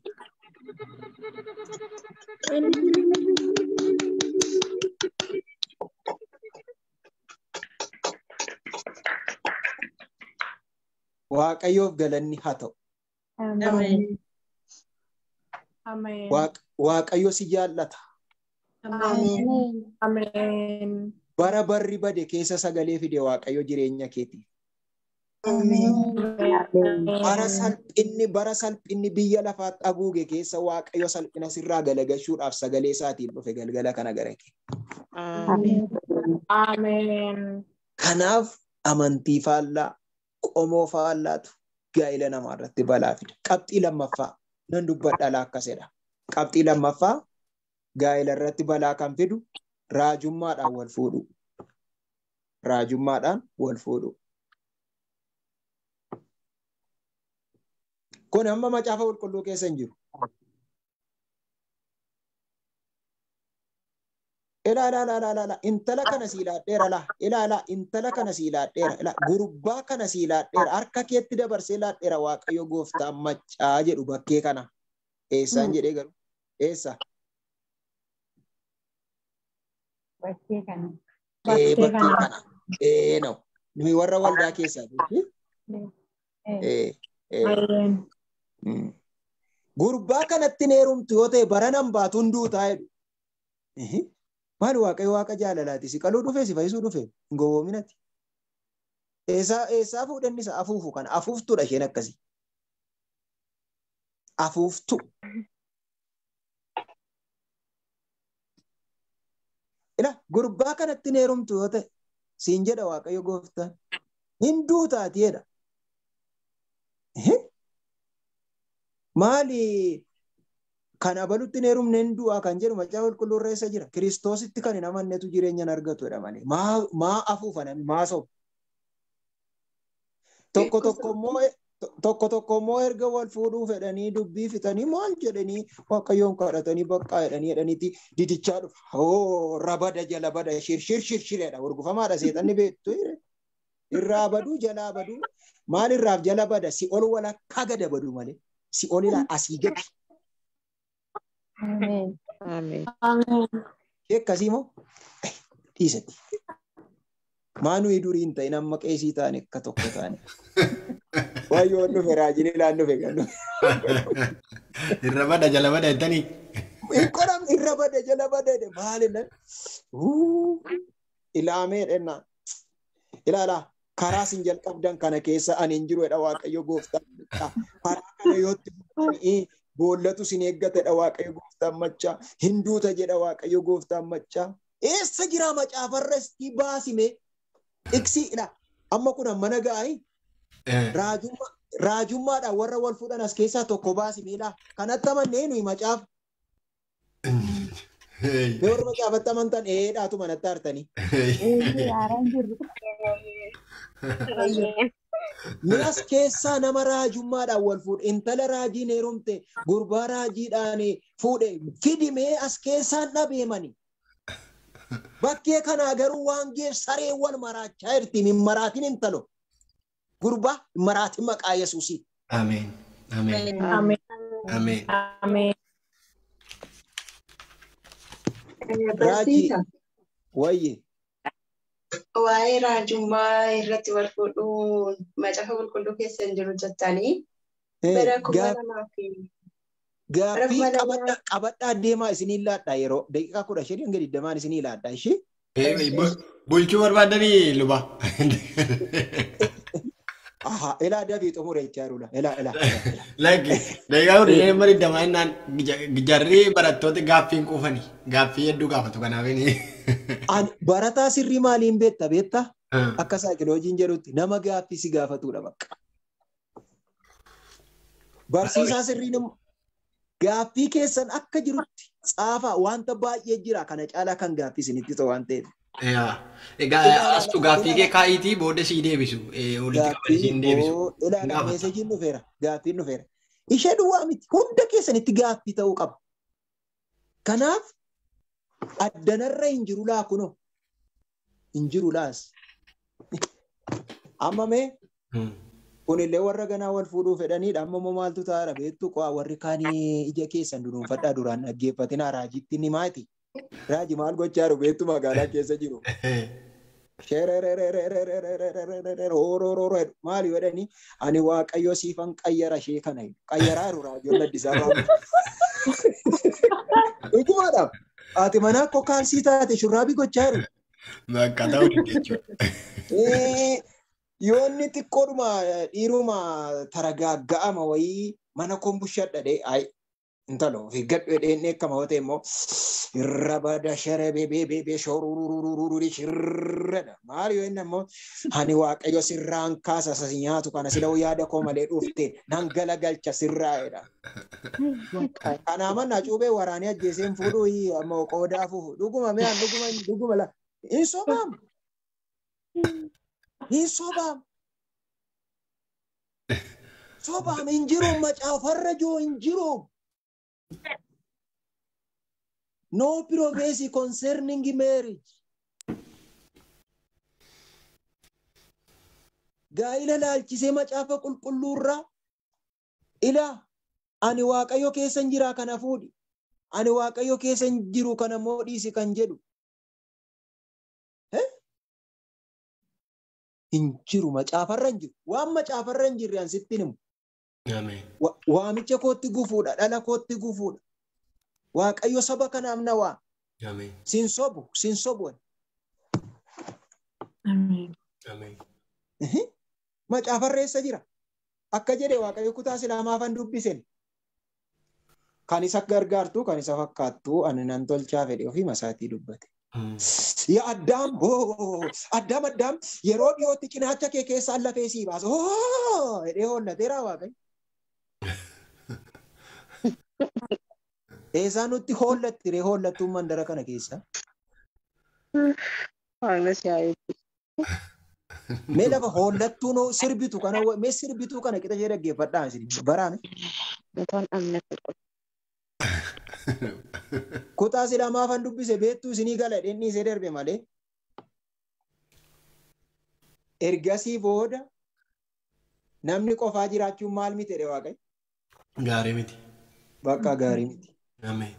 Waaqayyoof galanni haa ta'u. Ameen. Ameen. Waaqayyo si jaallata. Ameen. Ameen. Bara barri bade keessa sagalee fide Waaqayyo jireenya keetiif. Ameen. Bara salphinni biyya lafaatti haguuge keessa Waaqayyo salphina sirraa galagalchuudhaaf sagalee isaatiin dhufe galgala kana gara kee. Ameen. Kanaaf amantii faallaa, qomoo faallaatu gaa'ela namaa irratti balaa fida. Qabxii lammaffaa nan dubbadha laa akkasidha. Qabxii lammaffaa gaa'ela irratti balaa kan fidu raajummaadhaan wal fuudhu. Raajummaadhaan wal fuudhu. Kun amma macaafa qulqulluu keessa hin jiru. Ilaa ilaa ilaa ilaa ilaa intala kana sii laadheera laa ilaa ilaa intala kana sii laadheera ilaa gurbaa kana sii laadheera harka keetti dabarsee laadheera Waaqayyo gooftaan maccaa jedhu bakkee kana. Eessaan jedhee garuu eessa? Bakkee kana. Ee bakkee kana. Ee no. Nuyi warra waldaa keessaa beekti. Ee ee. Gurbaa kanatti hin heerumtu yoo ta'e bara nan baatu hunduu taa'e jedhu. Maali Waaqayyo waaqa jaalalaati. Si qaluu dhufe si fayyisuu dhufe hin gowwoominati. Eessaa fuudhanni isa afuufu kana afuuftuudha isheen akkasii. Afuuftu. Ila gurbaa kanatti hin heerumtu yoo ta'e siin jedha Waaqayyo gooftaan. Hin duutaati jedha. Maali kan abalutti hin heerumne hin du'aa kan jedhu macaafa qulqulluu irra eessa jira? Kiristoositti kan hin amannetu jireenya hin argatu jedha malee. Maa afuufa namni maa soba? Tokko tokko immoo erga wal fuudhuu fedhanii dubbii fixanii maal jedhanii Waaqayyoon kadhatanii baqqaa jedhanii jedhaniiti didichaa dhufa. Hoo rabada jala bada shir shir shir shireedha. Gurgufamaadha seexanni beektu. Irraa baduu jalaa baduu maal irraaf jala bada si ol walakkaa gada baduu malee si ol ilaa asii gadi. Ameen. Ameen. Akkasii moo dhiisati. Maa nuyi durii hin ta'in amma qeesii taane akka tokko taane. Waaqayyoon dhufe raajiin ilaan dhufe kan dhufe. Irra bada jala bada jettanii. Hin qoramne irra bada jala bada jedhe maal inni ilaamee dhennaa. Ilaalaa karaa isin jalqabdan kana keessa ani hin jiru jedha Waaqayyo gooftaan. Karaa kana yootti boollatu isin eeggatedha Waaqayyo gooftaan machaa. Hin duuta jedha Waaqayyo gooftaan machaa. Eessa jira macaafarra istii baasime iksii ila amma kun amma nagaayi. Raajummaadhaan warra wal fuudhan as keessaa tokko baasime ilaa kanatti amannee nuyi macaafa. Mee warra macaafatti amantan eedhaatu manatti aartanii. Haaraan jirru. Mi'as keessaa nama raajummaadhaan wal fuudhe intala raajiin heerumte gurbaa raajiidhaan fuudhe fidimee as keessaan dhabeemani. Bakkee kanaa garuu waan geef saree wal maraachaa jirti hin maraatin intalo. Gurbaa hin maraatin maqaa Yesuusii. Ameen. Ameen. Ameen. Ameen. Ameen. Raajii Barsiisa. wayye. Waa'ee raajummaa irratti wal fuudhuun macaafa qulqulluu keessa hin jiru jettanii bara kuma lamaa fi bara Gaaffii kuma lamaa qabadhaa deemaa isinii laadhaa yeroo daqiiqaa 15 hanga 20 isinii laadhaa ishee. Bulchuu barbaadanii luba. Aha, ilaa dafii xumure jechaa jirudha. Ilaa ilaa ilaa ilaa. Lakki daqiiqaa 15 amma 20 jennaan jarri barattoota gaaffii hin quufani. Gaaffii hedduu gaafatu kanaaf inni. Ani barataa sirrii maaliin beekta beektaa? Akka saayikiloojiin jedhutti nama gaaffii si gaafatudha bakka. Barsiisaa sirriin immoo gaaffii keessan akka jirutti tsaafaa wanta baay'ee jira kana caalaa kan gaaffii isinitti ta'u waan ta'eef. Egaa astu gaaffii kee kaa'iitii booda sii deebisu. Walitti qabanii siin deebisu. Ilaalaa Gaafata. meesejiin dhufeera gaaffiin dhufeera. Ishee duwwaa miti hunda keessanitti gaaffii ta'uu qaba. Kanaaf addanarra hin jiru laa kunoo hin jiru laas. Amma mee kunillee warra ganaa wal fuudhuu fedhaniidha. Amma immoo maaltu ta'aara beektu qo'aa warri kaanii ija keessan dunuunfadhaa duraan dhaggeeffatinaa raajitti ni maati. Raaji maal gochaa jiru beektu magaalaa keessa jiru. Sheerererererererererererorororo maali jedhanii ani Waaqayyo siifan qayyara ishee kana jedhu. Qayyaraa jiru raajoon Addis Ababaa. Dhugumaadhaaf haati manaa akkoo kaalsii taate shurraabii gochaa jiru. Bakka ta'uu dide jechuudha. Yoo inni xiqqoodhuma dhiiruma taragaagga'ama wayii mana koon bushadha dhee ayi intalo of eeggadhu jedhee inni akkama yoo ta'e immoo irra bada shere beebee shorurururururi shirradha. Maali yoo inni ammoo ani Waaqayyo sirraan kaasa isa si nyaatu kana sila yaada koo malee dhufte nan galagalcha sirraa jedha. Kanaa mannaa cuubee waraanee ajjeeseen fuudhuu ammoo qoodaa fufu dhuguma mi'aan dhuguma dhuguma la hin sobaam. Hin sobaam. Sobaam hin jiru macaafarra jiru hin jiru. No prophecy concerning marriage. Gaa'ila laalchisee macaafa qulqulluurraa ilaa ani Waaqayyo keessa hin jiraa kana fuudhi. Ani Waaqayyo keessa hin jiru kana immoo dhiisi kan jedhu. Hin jiru macaafarra hin jiru. Waan macaafarra hin jirre an sitti himu. Waamicha kootti gufuudha. Dhala kootti gufuudha. Waaqayyo saba kanaaf na waa. Sin sobu, sin sobu. Macaafarra eessa jira? Akka jedhe Waaqayyo kutaa silaa maafan dubbisen. Kan isa gargaartu, kan isa fakkaattu, ani nan tolchaa fedhe ofii masaatii dubbate. Yaa Addaam, Addaam, Addaam, yeroo dhiyootti cinaacha kee keessaan lafee sii baasa. Jedhee hollateera Waaqayyo. Eessaa nutti hollatti ree hollattuun mandara kana keessa? Mee lafa hollattuun sirbitu kana mee sirbituu kana qixa ishee dhaggeeffadhaa isin baraame. Kutaa silaa maafan dubbise beektuu isinii gala inni isee darbe malee. Ergasii booda namni qofaa jiraachuun maal miti jedhe Waaqayyo? Gaarii miti. Bakka gaarii miti. Ameen.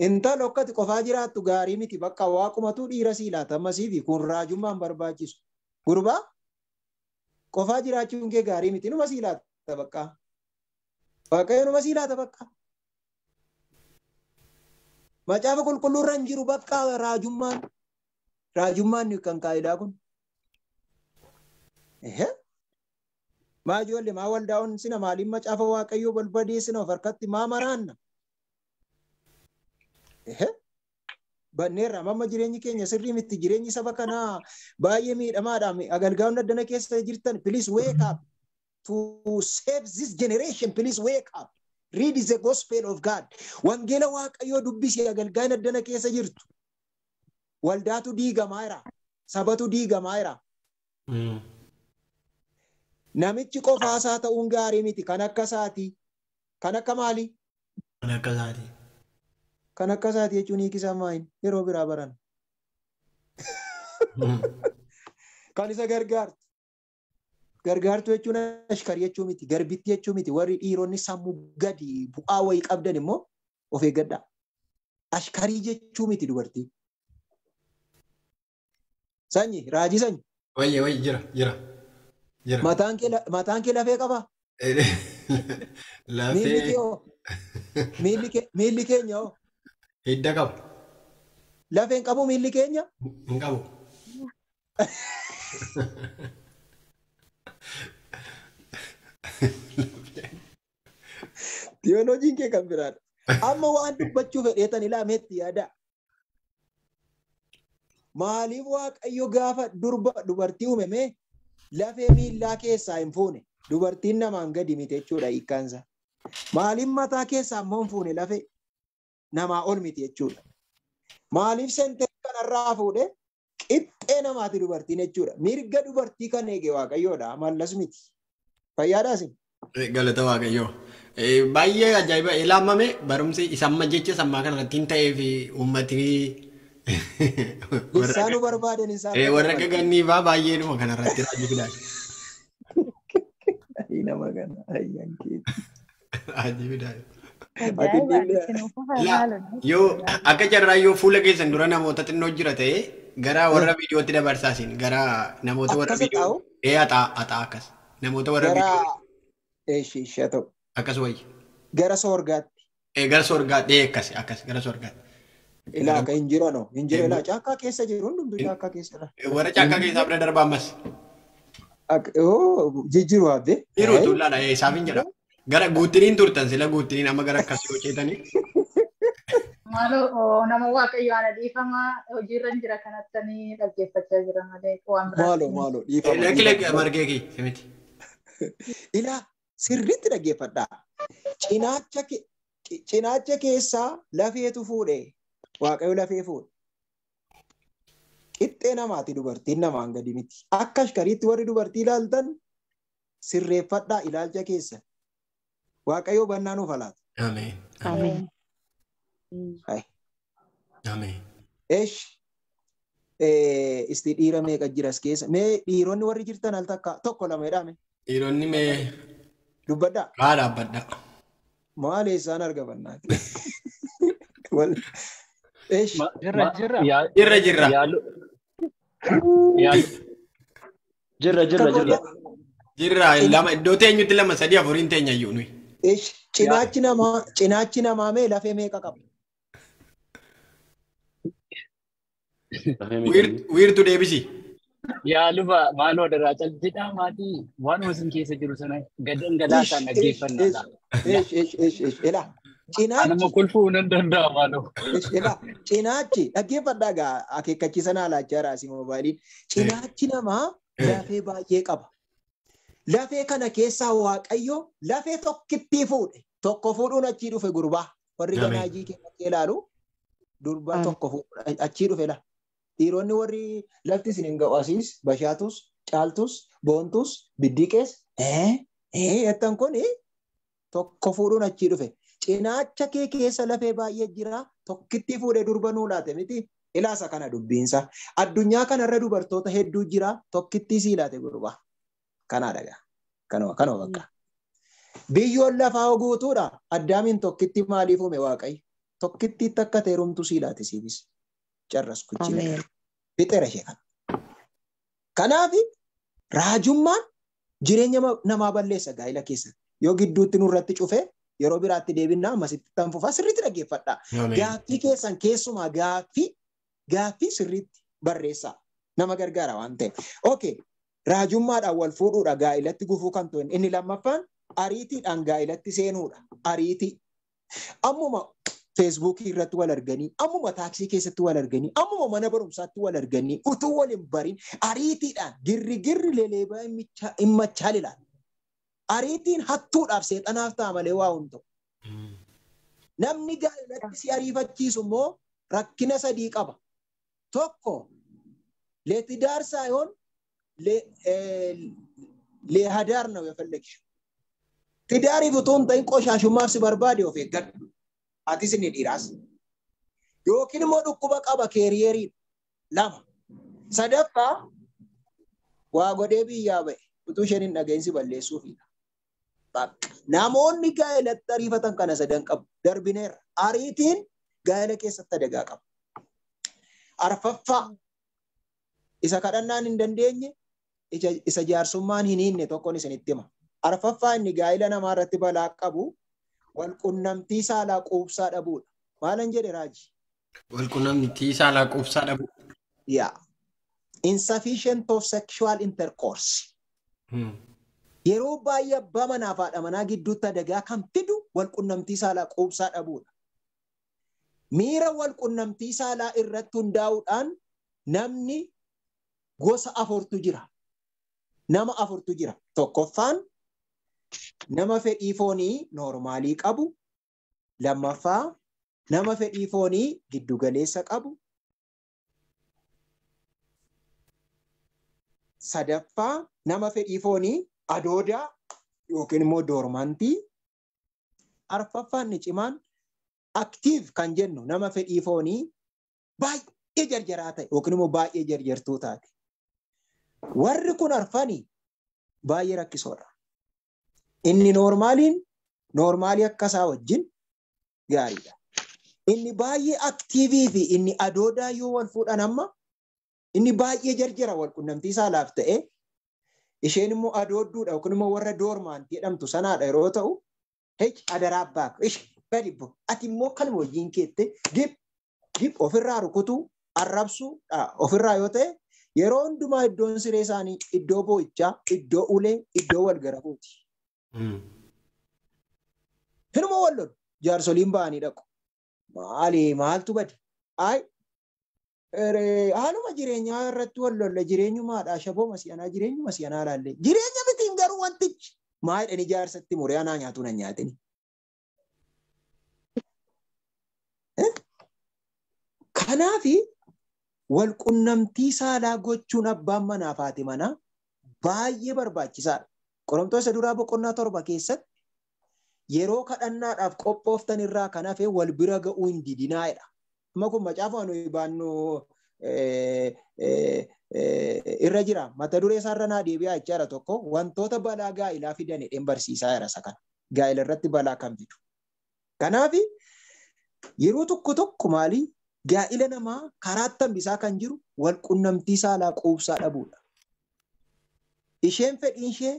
Intala okkati qofaa jiraattu gaarii miti bakka waaqumatu dhiira sii laata ammasii fi kun raajummaan barbaachisu. Gurbaa qofaa jiraachuun kee gaarii miti numa sii laata bakka. Waaqayyo numa sii laata bakka. Macaafa qulqulluurra hin jiru bakka raajummaan. Raajummaan kan kaayidaa kun. Maa ijoollee maa waldaa'oon sina maaliin macaafa Waaqayyoo balbadeessina of harkatti maa maraanna? Banneerra amma jireenyi keenya sirrii miti jireenyi saba kanaa baay'ee miidhamaadha. Agalgaa'onni addana keessa jirtan please wake up to save this generation, please wake up. Read the gospel of God. Wangeela Waaqayyoo dubbisi agalgaa'onni addana keessa jirtu. Waldaatu diigamaa jira. Sabatu diigamaa jira. Namichi qofaasaa ta'uun gaarii miti. Kan akka isaatii. Kan akka maalii? Kan akka isaatii. Kan akka isaatii jechuun hiikisaa maayin yeroo biraa baran. Kan isa gargaartu. Gargaartu jechuun ashkarii jechuu miti. Garbitti jechuu miti. Warri dhiironni sammuu gadi bu'aa wayii qabdan immoo of eeggadhaa. Ashkarii jechuu miti dubartii. Sanyi, raajii sanyi. Wayye wayye jira jira. Jira. Mataan kee lafee qabaa? Miilli kee hoo? Miilli keenya hoo? Hidda qaba. Lafeen qabu miilli keenya? Hin qabu. Tiyooloojiin kee kan biraadha. Amma waan dubbachuu fedheetan ilaameetti yaada. Maaliif Waaqayyo gaafa durba dubartii uumame lafee miillaa keessaa hin fuune? Dubartiin namaan gadi miti jechuudha hiikkaansa. Maaliif mataa keessaa immoo hin fuune lafee namaa ol miti jechuudha. Maaliif senterii kanarraa fuudhe qixxee namaati dubartiin jechuudha. Mirga dubartii kan eege Waaqayyoodha mallas miti. Fayyaadhaas. Galata Waaqayyoo. Baay'ee ajaa'iba ilaamame barumsi isamma jecha sammaa kanarratti hin ta'ee fi uummatni Isaanuu barbaadan isaan. Warra akka ganniifaa baay'eedhuma kanarratti raajii fidaa. Nama kana ayyaan keetti. Raajii fidaa. Yoo akka carraa yoo fuula keessan dura namoota xinnoo jira ta'ee Gara warra viidiyootti dabarsaa isin gara namoota warra Akkas viidiyoo. ta'u? Ee haxaa akkas. Namoota warra Gara viidiyoo eeshi ishee ta'u. akkas wayya. Gara soorgaatti. Ee gara soorgaatti ee akkas akkas gara soorgaatti. Ilaa akka hin jirano. Hin jiru ilaa caakkaa keessa jiru hundumtuu caakkaa keessa jira. Warra caakkaa keessaa bira darbaa ammas. Jijjiiru abdee. Jiru tullaadha ee isaaf hin jedha. Gara guuttiniin turtan sila guuttiniin amma gara akkasii hojjetanii. Maaloo nama waaqayyo ana dhiifama hojiirra hin jira kanattanii dhaggeeffachaa jira malee waan biraa. Maaloo maaloo dhiifama. Lakki lakki margee kee simiti. Ilaa sirriitti dhaggeeffadhaa. Cinaacha keessaa lafeetu fuudhe. Waaqayyo lafee fuudhe. Qixxee namaati dubartiin namaan gadi miti. Akka ashkariitti warri dubartii ilaaltan sirreeffadhaa ilaalcha keessa. Waaqayyo hubannaa nuuf laata. Ameen. Ameen. Ameen. Eesh. Isti dhiira meeqa jiras keessa? Mee dhiironni warri jirtan al takka tokko lama jedhame. Dhiironni mee Dubbadhaa. haa dhaabbadha. Maal eessaan argamannaati? Eesh. Jirra jirra. Jirra jirra. Jirra jirra jirra. Jirra lama iddoo teenyutti lama sadii afuriin teenya iyyuu nuyi. Eesh. Cinaachi namaa mee lafee meeqa qaba? Wiirtu deebisi. Yaa luba maaloo daraa caljedhaa maatii waanuma isin keessa jiru sana gad dhangalaasaan dhaggeeffannaa. Eesh eesh eesh eesh ilaa. Cinaachi. Anuma kolfuu nan danda'a maaloo. Ilaa cinaachi dhaggeeffadhaa gaa akeekkachiisa naa laachaa raasii moobaayiliin. Cinaachi namaa lafee baay'ee qaba. Lafee kana keessaa Waaqayyo lafee tokkittii fuudhe. Tokko fuudhuun achii dhufe gurbaa. Warri ganaajii keessatti ilaalu durbaa tokko fuudhu achii dhufe la. Dhiironni warri lafti isin hin ga'u asiis, Bashaatus, Caaltus, Boontus, Biddiqees, jettan kun tokko fuudhuun achii dhufe. Cinaacha kee keessa lafee baay'ee jira. Tokkittii fuudhee durba nuu laate miti. Ilaasa kana dubbiinsa. Addunyaa kanarra dubartoota hedduu jira. Tokkittii sii laate gurbaa. Kanaa dhagaa. Kanuma bakka. Biyyoon lafaa guutuudha. Addaamiin tokkitti maaliif uume Waaqayyo? Tokkittiitti akka teerumtu sii laate siifis. Carras kuchii. Fixeera ishee kana. Kanaaf raajummaan jireenya namaa balleessa gaa'ila keessatti. Yoo gidduutti nurratti cufe yeroo biraatti deebinnaa ammasitti tan fufaa sirriitti dhaggeeffadhaa. Gaaffii keessan keessumaa gaaffii sirriitti barreessaa. Nama gargaara waan ta'eef. Okay. Raajummaadhaan wal fuudhuudha gaa'ilatti gufuu kan ta'e. Inni lammaffaan ariitiidhaan gaa'ilatti seenuudha. Ariitii. Ammuma Feesbuukii irratti wal arganii, ammuma taaksii keessatti wal arganii, ammuma mana barumsaatti wal arganii, utuu wal hin barin ariitiidhaan girri leleebaa himmachaa ilaala. Ariitiin hattuudhaaf seexanaaf ta'a malee waa hin ta'u. Namni gaa'ilatti si ariifachiisu immoo rakkina sadii qaba. Tokko leetidaar saayoon leehadaar ነው የፈለግሽው. Tidaariif utuu hin ta'in qoshaashummaaf si barbaade of eeggadhu. Atis inni dhiiraas. Yookiin immoo dhukkuba qaba keeriyeeriin. Lama. Sadaffaa waa godhee biyyaa ba'e utuu isheen hin dhaga'in si balleessuufidha. Namoonni gaa'elatti ariifatan kana sadan qabu. Darbineerra. Ariitiin gaa'ela keessatti adagaa qaba. Arfaffaa isa kadhannaan hin dandeenye isa jaarsummaan hin hiinne tokkoon isinitti hima. Arfaffaa inni gaa'ela namaa irratti balaa qabu walqunnamtii saalaa quubsaa dhabuudha. Maalan jedhe Raaji? Walqunnamtii saalaa quubsaa dhabuu. Yeah. Insufficient of sexual intercourse. Yeroo baay'ee abbaa manaa fi haadha manaa gidduutti adagaa kan fidu walqunnamtii saalaa quubsaa dhabuudha. Miira walqunnamtii saalaa irratti hundaa'uudhaan namni gosa afurtu jira. Nama afurtu jira. Tokkoffaan nama fedhii foonii noormaalii qabu. Lammaffaa nama fedhii foonii giddugaleessa qabu. Sadaffaa nama fedhii foonii adoodaa yookiin immoo doormantii. Arfaffaan ni cimaan aktiiv kan jennu nama fedhii foonii baay'ee jarjaraa ta'e yookiin immoo baay'ee jarjartuu taate. Warri kun arfanii baay'ee rakkisoodha. Inni noormaaliin noormaalii akkasaa wajjin gaariidha. Inni baay'ee aktiivii fi inni adoodaa yoo wal fuudhan amma Inni baay'ee jarjara walqunnamtii saalaaf ta'e isheen immoo adoodduudha yookiin immoo warra doormaantii jedhamtu sanaadha yeroo ta'u hech adaraa abbaa ish badibbo ati immoo kanuma wajjin keette dib dib ofirraa rukutuu arrabsuu ofirraa yoo ta'e yeroo hundumaa iddoon siree isaanii iddoo boo'ichaa iddoo ulee iddoo wal garafuuti. Hinuma wal lolu jaarsoliin ba'anii dhaqu. Maali maaltu bade? Ayi haaluma jireenyaa irratti wal lolla jireenyumaadha shaboo si'anaa jireenyuma si'anaa laalle jireenya mitiin garuu wantichi maa jedhanii jaarsatti muree anaa nyaatu nan nyaatini. Kanaafi wal qunnamtii saalaa gochuun abbaan manaa fi haati manaa baay'ee barbaachisaadha. Qorontoos isa duraa boqonnaa 7 keessatti yeroo kadhannaadhaaf qophooftan irraa kan hafe wal bira ga'uu hin didinaa'edha. Amma kun macaafa nuyi baannu irra jira. Mata duree isaarra naa deebi'aa jechaadha tokko wantoota balaa gaa'ilaa fidan jedheen barsiisaa jira isa kana. Gaa'ila irratti balaa kan fidu. Kanaaf yeroo tokko tokko maali gaa'ila namaa karaa hambisaa kan jiru wal qunnamtii saalaa quubsaa dhabuudha. Isheen fedhiin ishee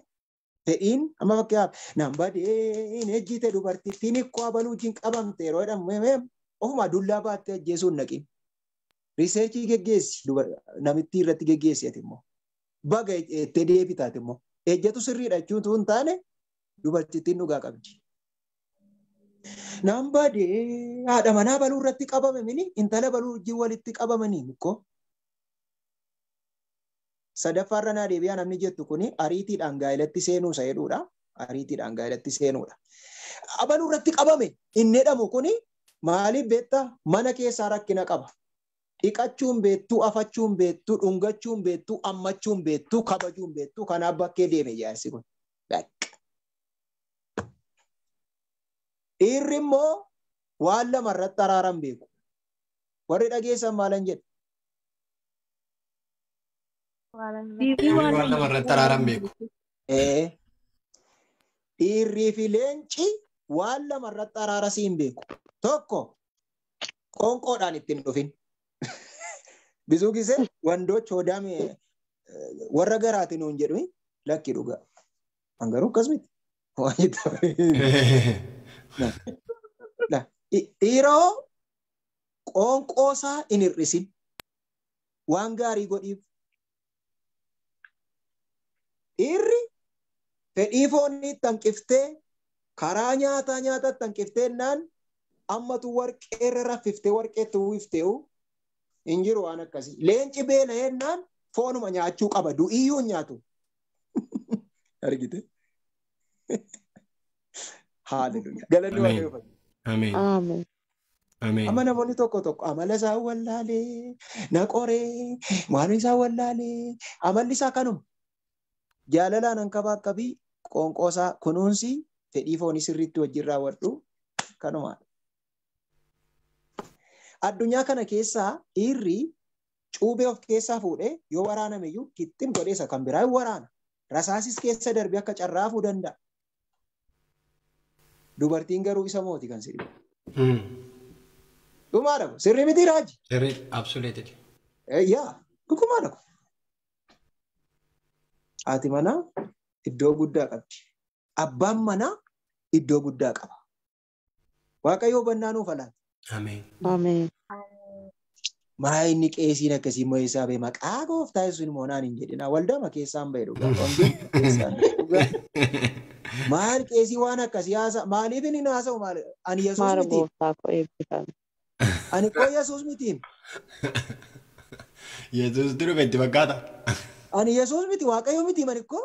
fedhiin amma fakkeenyaaf naan badee hin ejjite dubartittiin ikkoo abaluu wajjin qabamte yeroo jedhamu ofuma dullaa baattee ajjeesuu hin naqin. Riiseerchii geggeessi namittii irratti geggeessi ati immoo. Baga jettee deebitaati immoo. Ejjatu sirriidha jechuun utuu hin taane dubartittiin dhugaa qabdi. Naan badee haadha manaa baluu irratti qabame mini intala baluu wajjin walitti qabamanii mikkoo. Sadaffaarra naa deebi'aa namni jettu kuni ariitiidhaan gaa'ilatti seenuu isa jedhuudha. Ariitiidhaan gaa'ilatti seenuudha. Abaluu irratti qabame inni jedhamu kuni maaliif beektaa mana keessaa rakkina qaba. Dhiqachuun beektuu, afachuun beektuu, dhungachuun beektuu, ammachuun beektuu, kabajuun beektuu kanaaf bakkee deeme jaarsi kun. Dhiirri immoo waan lama irratti araaran beeku. Warri dhageessan maalan jedhu? Dhiirri waan lama irratti araaran beeku. Dhiirrii fi leenci waan lama irratti araara siin beeku. Tokko qoonqoodhaan ittiin dhufin. Bisuu gisee wandoch hodaame warra garaatiin nuun jedhu lakki dhugaa. An garuu akkas miti. Waan jettu. Dhiiroo qoonqoosaa hin hir'isin. Waan gaarii godhiif. Dhiirri fedhii foonii hanqiftee karaa nyaataa nyaatatti hanqiftee naan ammatu warqeerra raffiftee warqeetti uwwiftee hin jiru waan akkasii. Leenci beela'ee naan foonuma nyaachuu qaba. Du'iyyuu hin nyaatu. Argite? Haaleluyyaa. Galanni Waaqayyoof. Ameen. Ameen. Amma namoonni tokko tokko amala isaa wallaalee na qoree maal isaa wallaalee amalli isaa kanuma. Jaalalaan hankabaakkabii qoonqoosaa kunuunsi fedhii foonii sirriitti wajjin raawwadhu kanumaadha. Addunyaa kana keessaa dhiirri cuubee of keessaa fuudhee yoo waraaname iyyuu kittim godhee isa kan biraa hin waraana. Rasaasis keessa darbee akka carraafuu danda'a. Dubartiin garuu isa mooti kan sirrii. Dhumaadha kun sirrii miti raaji. Sirrii absoluutely. Yaa dhugumaadha kun. Haati manaa iddoo guddaa qabdi. Abbaan manaa iddoo guddaa qaba. Waaqayyo hubannaa nuuf laata. Ameen. Ameen. Maa inni qeesiin akkasii immoo eessaa ba'e maqaa gooftaa yesuus immoo naan hin jedhina. Waldaama keessaan ba'e dhugaa. Wangeela keessaan dhugaa. Maal qeesii waan akkasii haasa maaliif inni haasa'u maal ani Yesuus Maara miti. gooftaa koo eebbifame. Ani koo Yesuus miti. Yesuus duruma itti fakkaata. Ani Yesuus miti Waaqayyo miti mani koo.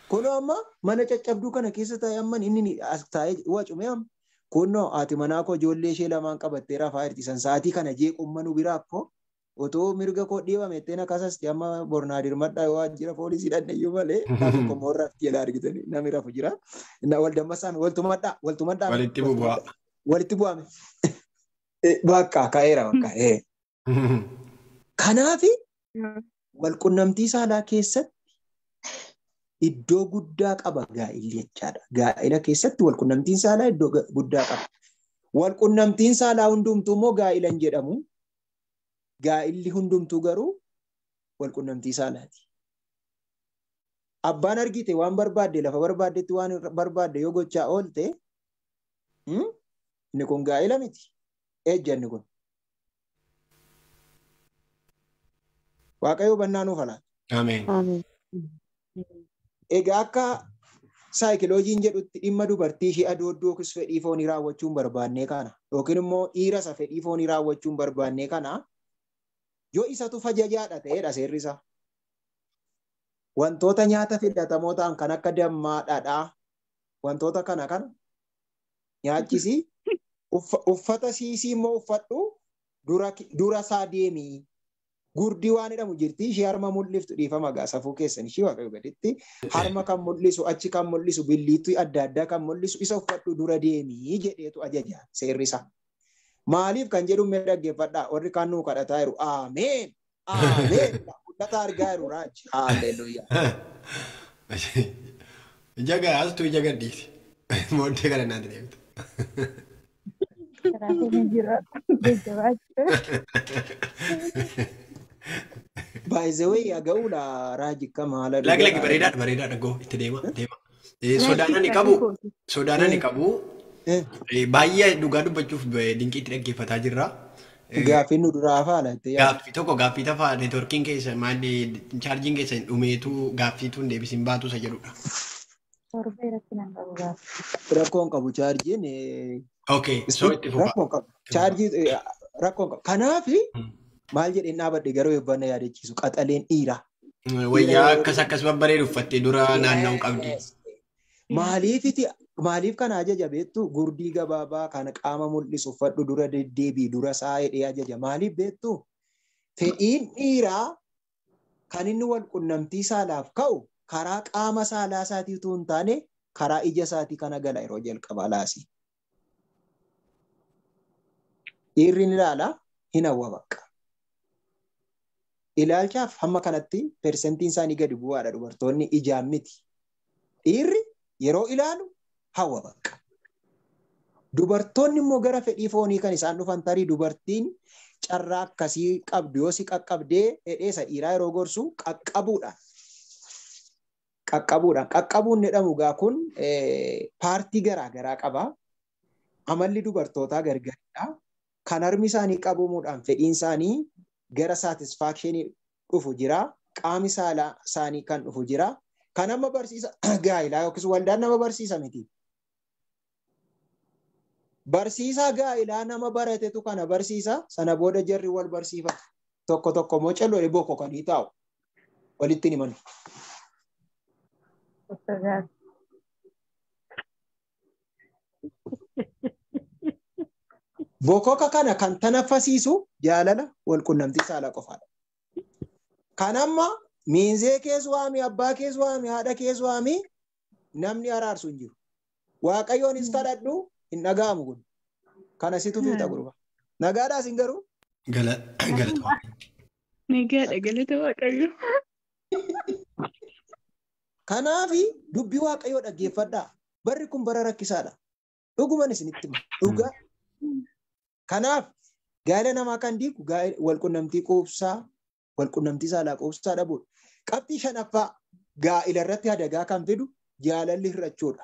Kunoo amma mana caccabduu kana keessa taa'ee amma inni as taa'ee wacume amma. Kunoo haati manaa koo ijoollee ishee lamaan qabattee rafaa jirti. San sa'aatii kana jeequmma nu biraa akkoo otoo mirga koo dhiibame ittiin akkasasti amma bornaa dirmadhaa yoo waajjira poolisii dhanne iyyuu malee naa tokko immoo rafti jedha argitanii namni rafu jira. Wal dammasaame waltumadhaa waltumadhaa Walitti bubu'aa. walitti bu'ame. Bakka ka'eera bakka. Kanaafi walqunnamtii saalaa keessatti iddoo guddaa qaba gaa'illi jechaadha. Gaa'ila keessatti walqunnamtiin saalaa iddoo guddaa qaba. Walqunnamtiin saalaa hundumtuu immoo gaa'ila hin jedhamu. Gaa'illi hundumtuu garuu walqunnamtii saalaati. Abbaan argite waan barbaadde lafa barbaaddetti waan barbaadde yoo gochaa oolte inni kun gaa'ila miti. Ejja inni kun. Waaqayyo hubannaa nuuf haa laatu. Ameen. Egaa akka saayikiloojiin jedhutti dhimma dubartii ishee adoodduu yookiis fedhii foonii raawwachuu hin barbaanne kana yookiin immoo dhiira isa fedhii foonii raawwachuu hin barbaanne kana yoo isatu fajajaadha ta'edha seerri isaa. Wantoota nyaata filatamoo ta'an kan akka dammaa, dhadhaa wantoota kana kana nyaachisi uffata siisii immoo uffadhu dura isaa deemii. Gurdii waan jedhamu jirti ishee harma mul'iftu dhiifama gaa safuu keessan ishee waaqayyo gaditti harma kan mul'isu achi kan mul'isu billiittuu adda addaa kan mul'isu isa uffadhu dura deemii jedheetu ajaja seerri isaa. Maaliif kan jedhu mee dhaggeeffadhaa warri kaan nuu kadhataa jiru ameen ameen mul'ata argaa jiru raaji haaleluyyaa. Ija gaastu ija gadhiisi. Booddee kana naatti deemtu. By the way, aga'uudha raaji kam haala Lagi lagi bareedaadha bareedaadha goo itti deema deema. Sodaan ani qabu sodaan ani qabu baay'ee dhugaa dubbachuuf dinqiitti dhaggeeffataa jirra. Gaaffiin nu duraa haala itti yaadu. Gaaffii tokko gaaffii tafaa neetworkiin keessa maalli chaarjiin keessa hin dhumeetu gaaffiitu hin deebisin baatu isa jedhudha. Torbee irratti nan qabu gaaffii. Rakkoon qabu chaarjiin. Okay, so itti fufa. Rakkoon qabu chaarjii rakkoon qabu. Kanaaf maal jedheen dhaabadhe garuu eebbanna yaadachiisu qaxaleen dhiira. Wayyaa akkas akkas babbareedu uffattee dura naanna'uu qabdi. Maaliif kana ajaja beektu gurdii gabaabaa kana qaama mul'isu uffadhu dura deddeebii dura isaa hidhee ajaja. Maaliif beektu fedhiin dhiiraa kan inni wal qunnamtii saalaaf ka'u karaa qaama saalaa isaatii utuu hin taane karaa ija isaatii kana gala yeroo jalqabaa laasi. Dhiirri ni ilaala hin hawwa bakka. Ilaalchaaf hamma kanatti persentiin isaanii gadi bu'aadha dubartoonni ijaan miti. Dhiirri yeroo ilaalu hawwa bakka. Dubartoonni immoo gara fedhii foonii kan isaan dhufan tarii dubartiin carraa akkasii qabdu yoo si qaqqabdee hidheessa dhiiraa yeroo gorsu qaqqabuudhaan. Qaqqabuudhaan. Qaqqabuun jedhamu gaa kun paartii garaa garaa qaba. Amalli dubartootaa gargaridha. Kan harmi isaanii qabamuudhaan fedhiin isaanii gara saatisfaakshinii dhufu jira. Qaami saalaa isaanii kan dhufu jira. Kan amma barsiisa gaa'ilaa yookiis waldaan nama barsiisa miti. Barsiisaa gaa'ilaa nama baratetu kana barsiisa. Sana booda jarri wal barsiifatu. Tokko tokko immoo callee bokkokanii taa'u. Walitti ni manu. Bokoka kana kan tanaffasiisu jaalala wal qunnamtii saalaa qofaadha. Kan amma miinzee keessa waami, abbaa keessa waami, haadha keessa waami namni araarsu hin jiru. Waaqayyoonis kadhadhu hin dhaga'amu kun. Kana situ fiixa gurba. Nagaadhaas hin garuu? Galata. Nagaadha galata Waaqayyo. Kanaafi dubbii Waaqayyoo dhaggeeffadhaa. Barri kun bara rakkisaadha. Dhuguman isinitti hima. Dhugaa. Kanaaf gaa'ela namaa kan diigu walqunnamtii quubsaa, walqunnamtii saalaa quubsaa dhabuudha. Qabxii shanaffaa gaa'ela irratti adagaa kan fidu jaalalli hir'achuudha.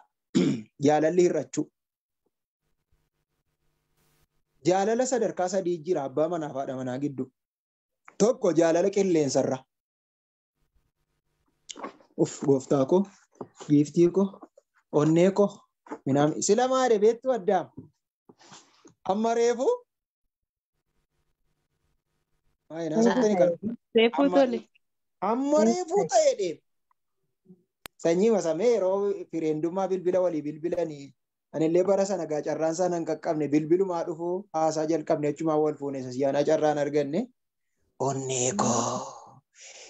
Jaalalli hir'achuu. Jaalala sadarkaa sadii jira abbaa manaa fi haadha manaa gidduu. Tokko jaalala qilleensarra. Uff gooftaa koo, giiftii koo, onnee koo, minaan sila maadhe beektu addaam. Amma reefu Reefuu tole. Amma reefuu ta'e deema. Sanyii masamee yeroo fireendummaa bilbila walii bilbilanii anillee bara sana gaa carraan sana hin qaqqabne bilbilumaa dhufuu haasaa jalqabne achumaa wal fuune siyaanaa carraan arganne. Onnee koo,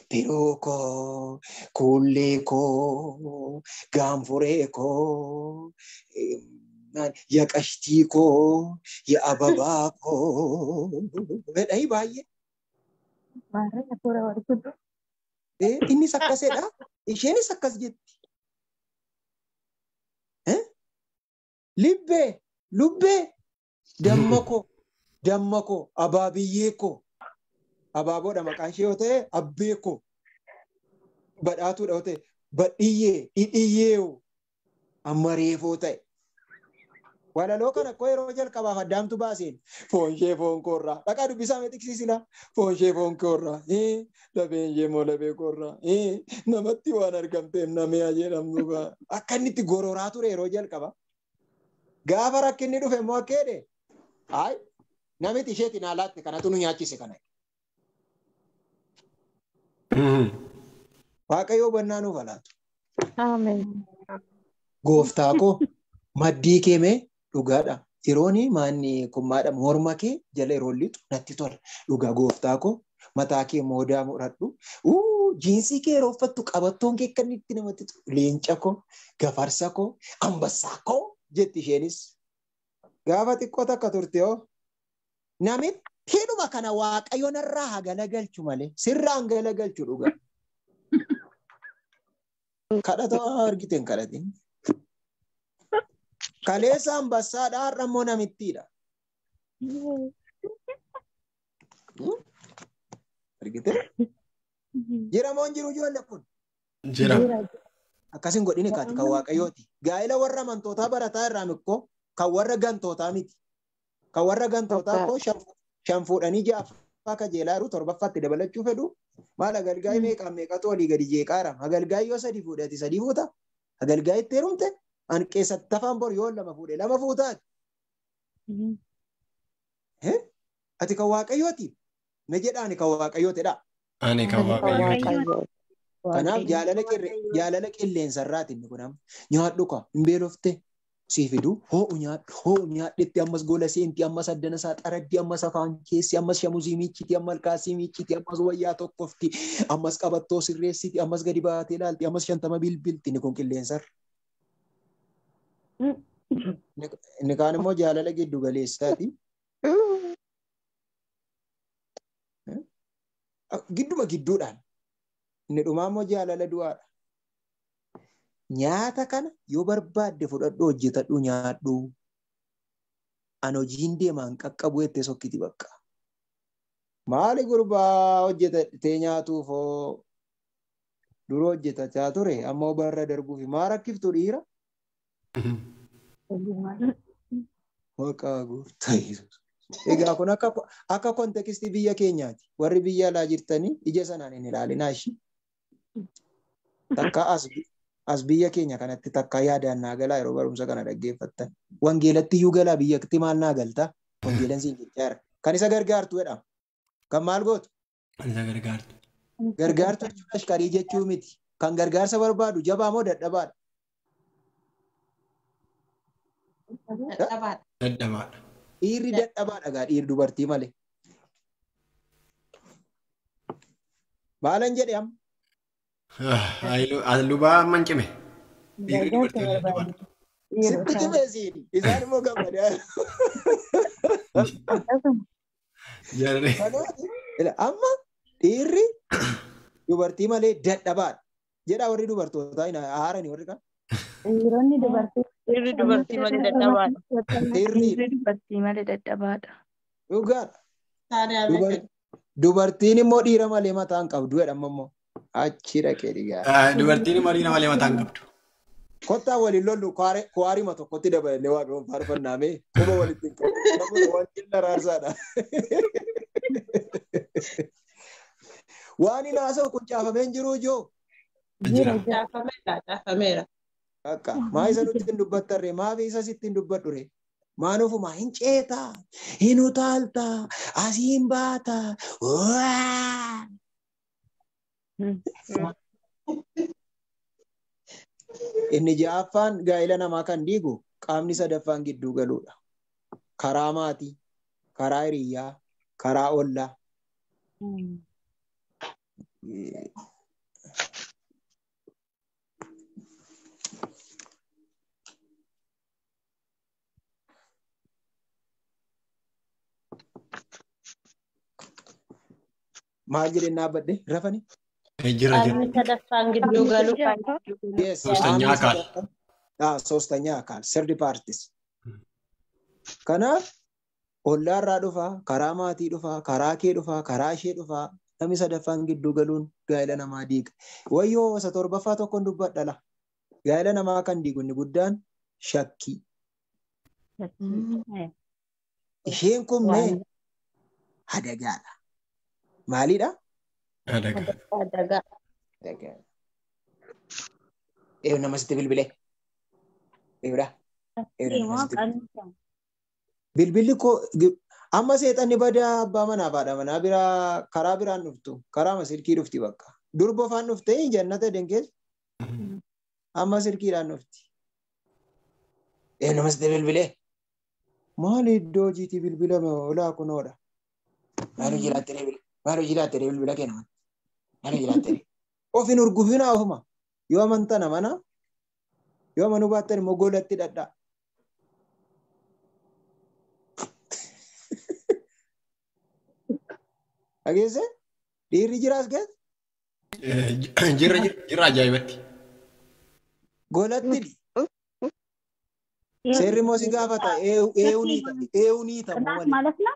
biroo koo, kuullee koo, gaanfuree koo, ya qashtii koo, ya ababaa koo. Fedhii baay'ee. Innis akkasidha. Isheenis akkas jetti. Libbee, lubbee, damma koo, damma koo, abaabiyyee koo. Abaaboodha maqaan ishee yoo ta'e abbee koo. Badhaatuudha yoo ta'e badhiyyee dhidhiyyeeoo amma reefoo ta'e. Walaloo kana koo yeroo jalqabaaf addaamtu baaseen foon ishee foon koorraa dhaqaa dubbisaa mee xiqsiisila foon ishee foon koorraa lafeen ishee immoo lafee koorraa namatti waan argamteef namee jedhamtu akka inni itti gororaa ture yeroo jalqaba. Gaafa rakkinni dhufe immoo akka jedhe hayi namitti isheetti naa laatte kanatu nu nyaachise kana. Waaqayyo hubannaa nuuf laatu. Gooftaa koo maddii kee mee dhugaadha. Yerooni maanni kummaadha morma kee jala yeroo lixu natti tola. Dhugaa gooftaa koo mataa kee moodaa muradhu. Jiinsii kee yeroo uffattu qabattoon kee akka inni itti namatti tolu. Leenca koo, gafarsa koo, ambassaa koo jetti isheenis. Gaafa xiqqoo takka turte hoo namitti kana waaqayyo narraa haa galagalchu malee sirraan galagalchu dhugaa. Kadhata argite hin kadhatin. Kaleessa ambassaadha har'a immoo namittiidha. Argite? Jira moo hin jiru ijoollee kun? Jira. Akkasin godhini kaati kan waaqayyooti. Gaa'ela warra amantootaa barataa irraa mikkoo kan warra gantootaa miti. Kan warra gantootaa koo shan fuudhanii ja'affaa kajeelaa jiru torbaffaatti dabalachuu fedhu. Maal agalgaa'ii meeqaan meeqatu olii gadi jeeqaara. Agalgaa'ii yoo sadi fuudhe ati sadi fuuta. Agalgaa'ii itti heerumte an keessatti afaan bor yoo lama fuudhe lama fuutaati. Ati kan waaqayyooti. Me jedhaani kan waaqayyootidha. Ani kan waaqayyooti. Kanaaf jaalala qilleensarraati inni kun amma. Nyaadhu ka hin beelofte sii fidu hoo'u nyaadhu hoo'u nyaadhetti ammas gola seenti ammas addana isaa xaraddi ammas afaan keessi ammas shamuzii miicciti ammas alkaasii miicciti ammas wayyaa tokkofti ammas qabattoo sirreessiti ammas gadi baatee ilaalti ammas 50 bilbilti inni kun qilleensarra. Inni kaan immoo jaalala giddu galeessaati. Gidduma gidduudhaan. Inni dhumaa immoo jaalala du'aadha. Nyaata kana yoo barbaadde fudhadhu hojjetadhu nyaadhu. An hojiin deemaan qaqqabu jettee sokkiti bakka. Maali gurbaa hojjetatee nyaatuufoo dura hojjetachaa ture ammoo barra darbuufi maa rakkiftu dhiira? Maqaa gooftaa Yesuus. Egaa kun akka kontekstii biyya keenyaati. Warri biyya alaa jirtanii ija sanaan hin ilaalinaa ishii. Takka as biyya keenya kanatti takka yaadaan naa galaa yeroo barumsa kana dhaggeeffattan. Wangeelatti iyyuu galaa biyyatti maal naa galtaa? Wangeelan siin jechaa jira. Kan isa gargaartu jedhama. Kan maal gootu? Kan isa gargaartu. Gargaartu jechuun ashkarii jechuu miti. Kan gargaarsa barbaadu jabaa moo dadhabaadha? Dadhabaadha. Dadhabaadha. Dhiirri dadhabaadha gaa dhiirri dubartii malee. Maalan jedhe amma? Lubaa amman cime. Dhiirri dubartii malee dadhabaadha. Sitti cimee siini. Isaan immoo gammadaa. Jarri. Amma dhiirri dubartii malee dadhabaadha. Jedhaa warri dubartootaa haarani warri kan. Dhiironni dubartii. Dhiirri dubartii malee dadhabaadha. Dhiirri dubartii malee dadhabaadha. Dhugaadha. Dubartiin immoo dhiira malee mataa hin qabdu jedhama immoo. Achi dhaqee dhigaa. Dubartiin immoo dhiira malee mataa hin qabdu. Kottaa waliin lollu kwaarima tokkotti dabalallee waaqayyoon faarfannaamee quba walitti hin qabu. Wanti araarsaadha. Waan hin haasa'u kun caafamee hin jiru ijoo. Jira. Caafameera. Akka maa isa nutti hin dubbattarree maaf isa sitti hin dubbadhure maan ofumaa hin ceetaa hin utaaltaa asiin baataa. Inni ja'affaan gaa'ela namaa kan diigu qaamni sadaffaan gidduu galuudha. Karaa maatii, karaa hiriyyaa, karaa ollaa. Maal jedheen dhaabbadhe rafani? Jira jira. Qaamni sadaffaan gidduu galuu kan. Yes. ሶስተኛ አካል. ሶስተኛ አካል third parties. Kanaaf Ollaarraa dhufaa, karaa maatii dhufaa, karaa kee dhufaa, karaa ishee dhufaa. Namni sadaffaan gidduu galuun gaa'ela namaa diiga. Wayyoo isa torbaffaa tokkoon dubbadha la. Gaa'ela namaa kan diigu inni guddaan shakkii. Isheen kun mee adagaadha. Maalidha? Adagaa. Adagaa. Adagaa. Eeyu nama sitti bilbilee. Eeyudha. Eeyudha nama sitti bilbilee. Bilbilli koo amma seexanni badaa abbaa manaa fi haadha manaa biraa karaa biraan dhuftu karaa silkii dhufti bakka. Durba afaan dhuftee jannata denkees amma silkiidhaan dhufti. Eeyu nama sitti bilbilee. Maali iddoo hojiitii bilbilame olaa kunoodha. Maal hojii laattee maal hojii laattee bilbila kenna. Maal hojii laattee. Of hin urgufinaa ofuma. Yoo amantan amana yoo amanuu baattan immoo golatti dhadhaa. Dhageesse? Dhiirri jiraas keessa? Jirra jirra ajaa'ibatti. Golatti dhi. Seerri immoo si gaafata eewuniita moo ቅናት malee. ማለት ነው።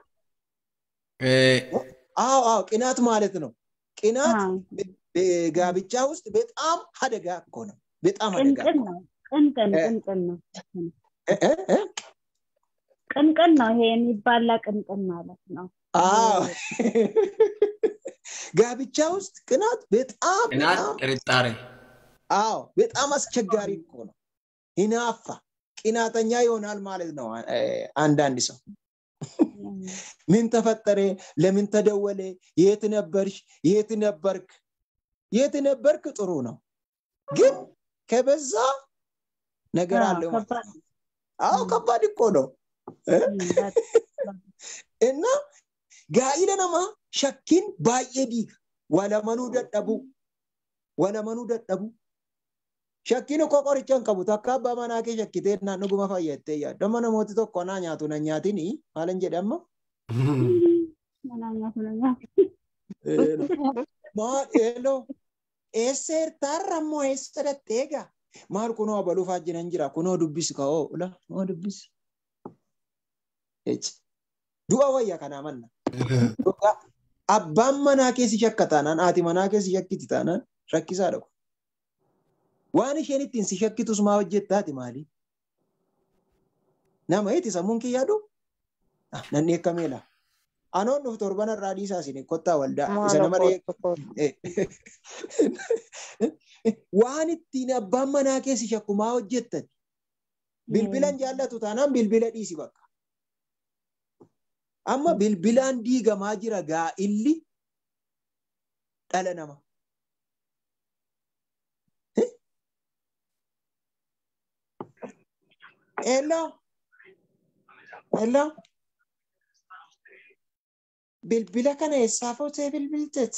አዎ አዎ ቅናት ማለት ነው። ቅናት በጋብቻ ውስጥ በጣም አደጋ እኮ ነው። በጣም አደጋ ቅንቅን እኮ ነው። ቅንቅን እ ቅንቅን ነው። እ እ እ ቅንቅን ነው። ይሄ የሚባላ ቅንቅን ማለት ነው። አዎ ጋብቻ ውስጥ ቅናት በጣም ቅናት በጣም ጥርጣሬ። አዎ በጣም አስቸጋሪ እኮ ነው። ይናፋ ቅናተኛ ይሆናል ማለት ነው። አንዳንድ ሰው ምን ተፈጠረ? ለምን ተደወለ? የት ነበርሽ? የት ነበርክ? የት ነበርክ ጥሩ ነው፣ ግን ከበዛ ነገር አለው ማለት ከባድ ነው። አዎ ከባድ እኮ ነው። እ? እና gaa'ila namaa shakkiin baay'ee diiga. Walamanuu dadhabuu. Walamanuu dadhabuu. Shakkiin ukkoo qoricha hin qabu. Takka abbaa manaa kee shakkitee naan dhuguma fayyattee yaaddu. Amma namooti tokko naa nyaatu na nyaatini maalan jedhama? Maal eeloo eessa ertaarra immoo eessa dhattee egaa? Maal kunoo abaluu fa'aa jiran jira. Kunoo dubbisi ka'oo ula kunoo dubbisi. Du'a wayya kanaa manna. Dhugaa abbaan manaa keessi shakka taanaan haati manaa keessi shakkiti taanaan rakkisaadha kun. Waan isheen ittiin si shakkitus maa hojjettaati maali? Nama iti sammuun kee yaadu? Nan dheekkameela. Anoon dhufu torban irraa dhiisaa isin kottaa waldaa. Isa nama waan ittiin abbaan manaa keessi shakku maa hojjettati? Bilbilan jaallatu taanaan bilbila dhiisi bakka. Amma bilbilaan diigamaa jira gaa'illi dhala nama. Hello? Hello? Bilbila kana eessaa fuutee bilbilteet?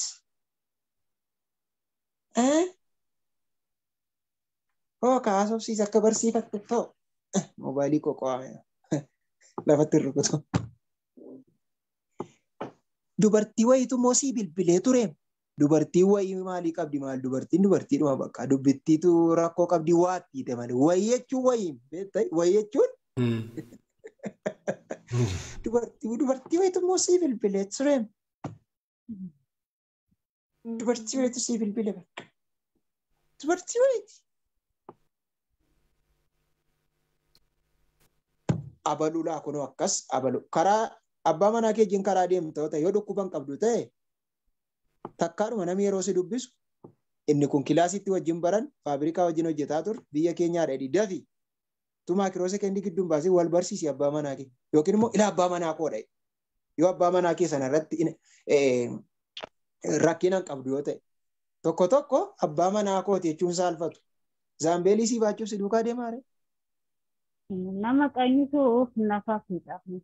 Hoo kaasofsiis akka barsiifatte ta'u. Moobaayilii koo qo'ame. Lafatti rukutu. Dubartii wayiitu immoo sii bilbilee ture. Dubartii wayii maalii qabdi maal dubartiin dubartiidhuma bakka dubbittiitu rakkoo qabdi waattiite malee wayii jechuun wayii beektaa wayii jechuun dubartii wayiitu immoo sii bilbilee ture. Dubartii wayiitu sii bilbile bakka dubartii wayiiti. Abaluu laa kunoo akkas abalu karaa abbaa manaa kee wajjin karaa deemta yoo ta'e yoo dhukkuba hin qabdu ta'e takkaadhuma namni yeroo si dubbisu inni kun kilaasitti wajjin baran faabirikaa wajjin hojjetaa ture biyya keenyaadha jedhi dafi tumaa kiroo sekendii gidduun baasee wal barsiisi abbaa manaa kee yookiin immoo ila abbaa manaa koodha yoo abbaa manaa kee sana irratti rakkina hin qabdu yoo ta'e tokko tokko abbaa manaa kooti jechuun saalfatu zaambeelii si baachuuf si duukaa deemaa ree. Nama qanyisu of nafaaf hin qabne.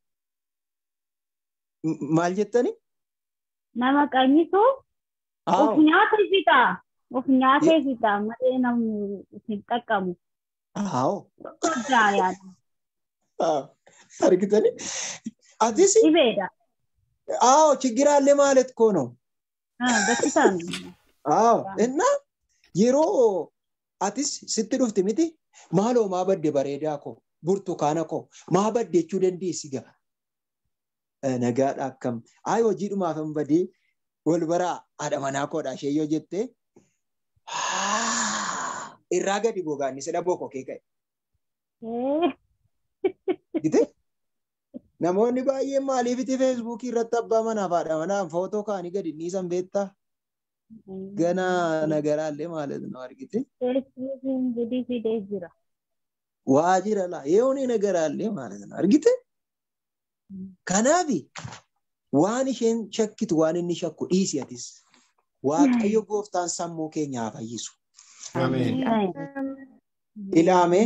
Maal jettani? Nama qanyisu of nyaata fixa. Of nyaatee fixa malee namni hin xaqqamu. Aawoo. Sodaa yaada. Argitani? Atis? Dhibeedha. አዎ ችግር አለ ማለት እኮ ነው። በሽታ ነው። አዎ እና yeroo atis sitti dhufti miti maaloo maa badde bareedaa koo burtukaana koo maa badde jechuu dandeessi gaa. Nagaadha akkam. Ayi hojiidhumaaf hin badee wal baraa haadha manaa koodha ishee yoo jettee irraa gadi gogaanni sila bokokee ka'e. Gite? Namoonni baay'een maaliifiti feesbuukii irratti abbaa manaaf haadha manaan footoo kaa'anii gadi dhiisan beektaa? Ganaa nagaraallee maalet ነው argite? Feesbuukiin gadi fidee jira. Waa jira laa የሆነ ነገር አለ ማለት ነው argite? Kanaafi waan isheen shakkitu waan inni shakku dhiisi atis. Waaqayyo gooftaan sammuu keenya haa fayyisu. Ameen. Ilaame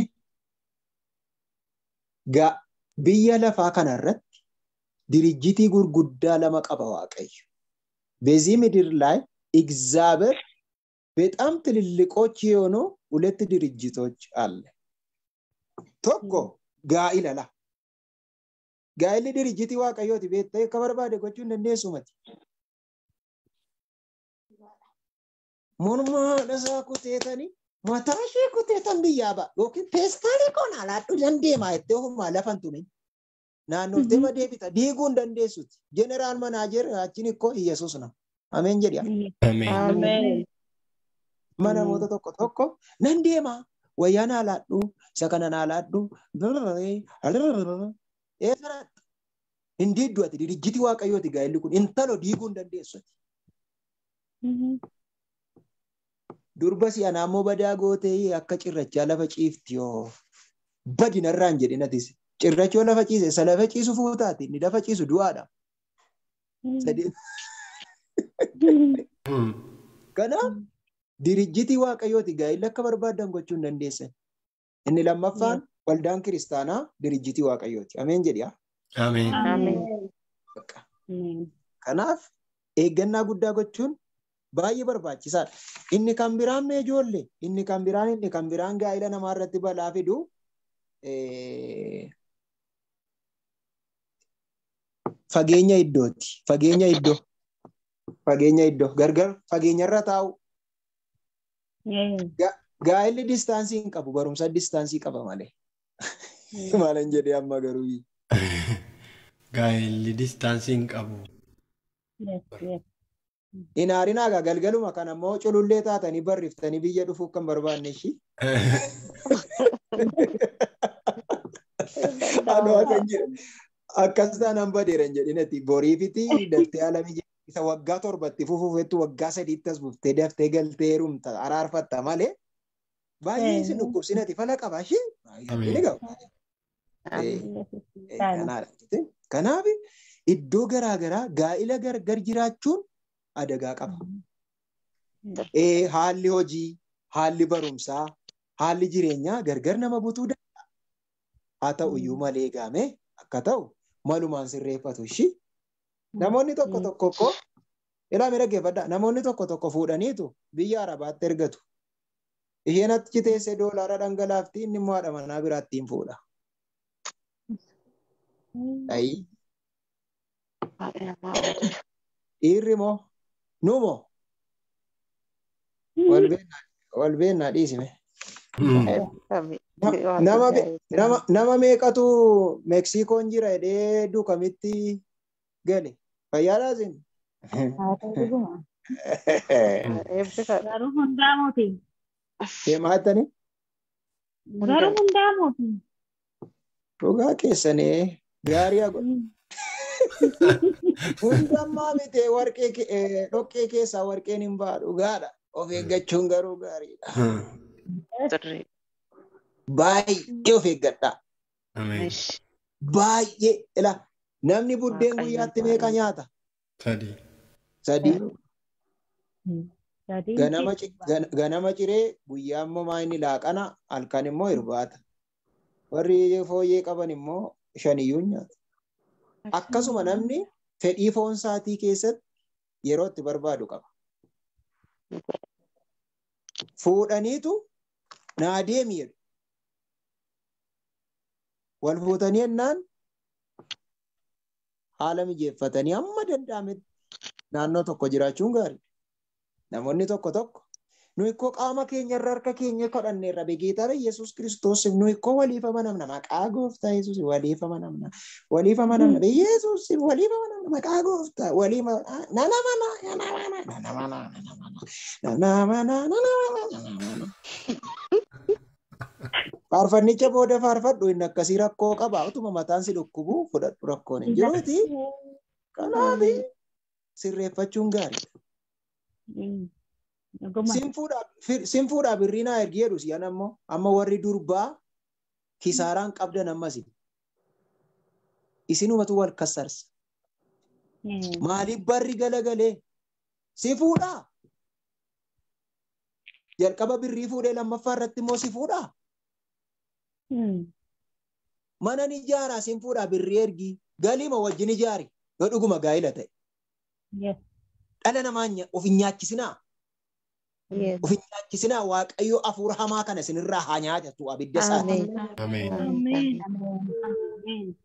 biyya lafaa kanarratti dirijjitii gurguddaa lama qaba Waaqayyo. በዚህ ምድር ላይ እግዚአብሔር በጣም ትልልቆች የሆኑ ሁለት ድርጅቶች አለ። tokko gaa'ila la. Gaa'illi dirijjitii Waaqayyooti beektee akka barbaade gochuu hin dandeessu mati. Morma haadha isaa kuteetanii mataa ishee kuteetan biyyaa ba'a yookiin peestaalii koon alaadhu dandeemaa jettee ofumaa lafa hin tumin. Naannoftee ma deebita diiguu hin dandeessuti. Jeneraal manaajer achiin ikkoo Iyyasuus nama. Ameen jedhi. Ameen. Amma namoota tokko tokko nan deemaa wayyaa naa laadhu isa kana naa laadhu eessatti hin diiddu ati dirijjitii Waaqayyooti gaa'illi kun intalo diiguu hin dandeessu ati. Durba si anaa immoo badaa gootee akka cirrachaa lafa ciifti yoo badi narraa hin jedhin atis. Cirrachoo lafa ciise isa lafa ciisu fuutaati inni lafa ciisu du'aadha. Kanaaf dirijjitii Waaqayyooti gaa'illi akka barbaaddan gochuu hin dandeessan. Inni lammaffaan waldaan kiristaanaa dirijjitii Waaqayyooti. Ameen jedhi. Ameen. Kanaaf eeggannaa guddaa gochuun baay'ee barbaachisaadha. Inni kan biraan mee ijoollee inni kan biraan gaa'ila namaa irratti balaa fidu fageenya iddooti. Fageenya iddoo gargar fageenyarra taa'u. Gaa'illi distaansii hin qabu barumsa distaansii qaba malee. Maalan jedhee amma garuu. Gaa'illi distaansii hin qabu. Hin aarinaa gaa galgaluma kana immoo culullee taatanii barriftanii biyya dhufuu kan barbaanne ishii. Akkas taanaan badeera hin jedhin ati boriifiti daftee haala isa waggaa 7tti fufuufettu waggaa 3tti as buftee daftee galtee heerumta araarfatta malee baay'ee isin dhukkubsinati fala qaba ishii. Kanaaf iddoo garaagaraa gaa'ila gargar jiraachuun adagaa qaba. Haalli hojii, haalli barumsaa, haalli jireenyaa gargar nama butuu danda'a. Haa ta'u iyyuu malee gaame akka ta'u malumaan sirreeffatu ishii. Namoonni tokko tokko ilaa dhaggeeffadhaa. Namoonni tokko tokko fuudhaniitu biyya Arabaatti ergatu. Isheen achi teessee doolaara dhangalaafti inni immoo haadha manaa biraatti hin fuudha. Ayi. Dhiirri moo numoo wal beennaa dhiisime. Nama meeqatu Meksikoon jira jedhee dukamitti gale. Fayyaadhaa isin? Garuu hundaa mooti. Deemaa jettanii? Garuu hundaa mooti. Dhugaa keessanii gaarii haa godhu. Hundammaa miti warqee dhoqqee keessaa warqeen hin ba'a dhugaadha. Of eeggachuun garuu gaariidha. Baay'ee of eeggadhaa. Baay'ee ila namni buddeen guyyaatti meeqa nyaata? 3. 3. Ganama ciree guyyaa immoo maa inni laaqana halkan immoo irbaata. Warri fooyyee qaban immoo 5 iyyuu nyaatu. Akkasuma namni fedhii foon isaatii keessatti yeroo itti barbaadu qaba. Fuudhaniitu naa deemi jedhu. Wal fuutanii jennaan haala mijeeffatanii hamma danda'ametti naannoo tokko jiraachuun gaariidha. Namoonni tokko tokko Nuyi koo qaama keenya irra harka keenya kadhanneerra begeetara Yesuus Kiristoos nuyi koo waliif amanamna maqaa gooftaa Yesuus waliif amanamna waliif amanamna Yesuus waliif amanamna maqaa gooftaa waliif nana mana nana mana nana mana nana mana nana mana. Faarfannicha booda faarfadhu inni akkasii rakkoo qaba utuma mataan si dhukkubu fudhadhu rakkoon hin jiruuti. Kanaaf sirreeffachuun gaariidha. Sinfuudhaa birrii naa ergi jedhu si'an ammoo amma warri durbaa kisaaraan qabdan ammas isinumatu wal kassarsa. Maaliif barri galagalee si fuudhaa? Jalqaba birrii fuudhee lammaffaa irratti immoo si fuudhaa? Mana ni ijaaraa sin fuudhaa birrii ergi galiima wajjin ijaari yoo dhuguma gaa'ila ta'e. Dhala namaa of hin nyaachisinaa. Of hin nyaachisinaa Waaqayyo hafuura hamaa kana isinirraa haa nyaatatu abidda isaati.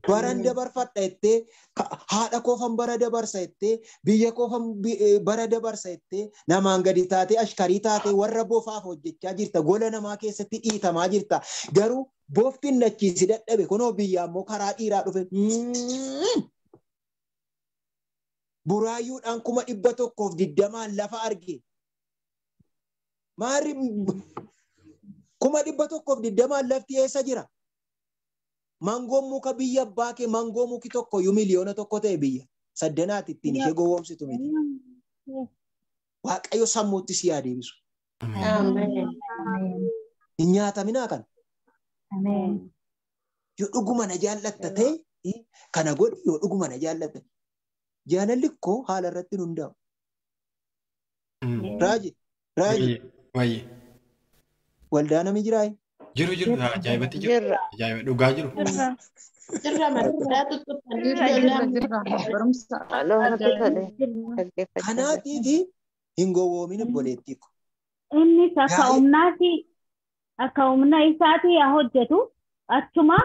Baran dabarfadha jettee haadha koofan bara dabarsa jettee biyya koofan bara dabarsa jettee namaan gadi taatee ashkarii taatee warra bofaaf hojjechaa jirta gola namaa keessatti dhiitamaa jirta garuu bofti nachiisi dadhabe kunoo biyya ammoo karaa dhiiraa dhufe buraayyuudhaan 120,000 lafa arge. Maarri 120,000 lafti eessa jira? Mangoon muka biyya abbaa kee mangoo muki tokko iyyuu 1,000,000 ta'e biyya. Saddanaati ittiin ishee gowwoomsitu miti. Waaqayyo sammuutti si haa deebisu. Hin nyaataminaa kana. Yoo dhuguma na jaallatta ta'e kana godhi yoo dhuguma na jaallatta. Jaalalli koo haala irratti hundaa'u. Raaji. Raaji. Waldaa namni jiraa? Jiru jiru ajaa'ibatti jiru. Ajaa'iba dhugaa jiru. Jirra mataa tuttuqanii. Kanaatiif hin gowwoomin obboleettii ko. Innis akka humnaati akka humna isaatii haa hojjetu achuma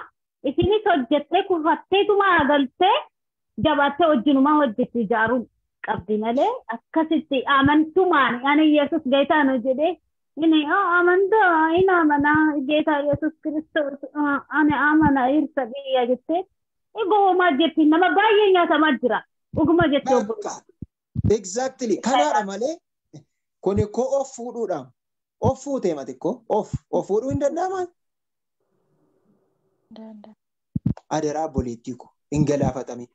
isinis hojjettee kufatteetuma galtee jabaattee wajjinumaa hojjetti ijaaruu qabdi malee akkasitti amantumaan ani Yesuus geetaa jedhee inni amantaa inni amanaa geetaa Yesuus Kiristoos ani amanaa hirsa biyya jettee gowwoomaa jirti nama baay'ee nyaatamaa jira dhuguma jettee obbo. Exactly kanaadha malee kuni koo of fuudhuudhaan of fuutee mati koo of fuudhuu hin danda'amaa? Adaraa obboleettii koo hin galaafatamin.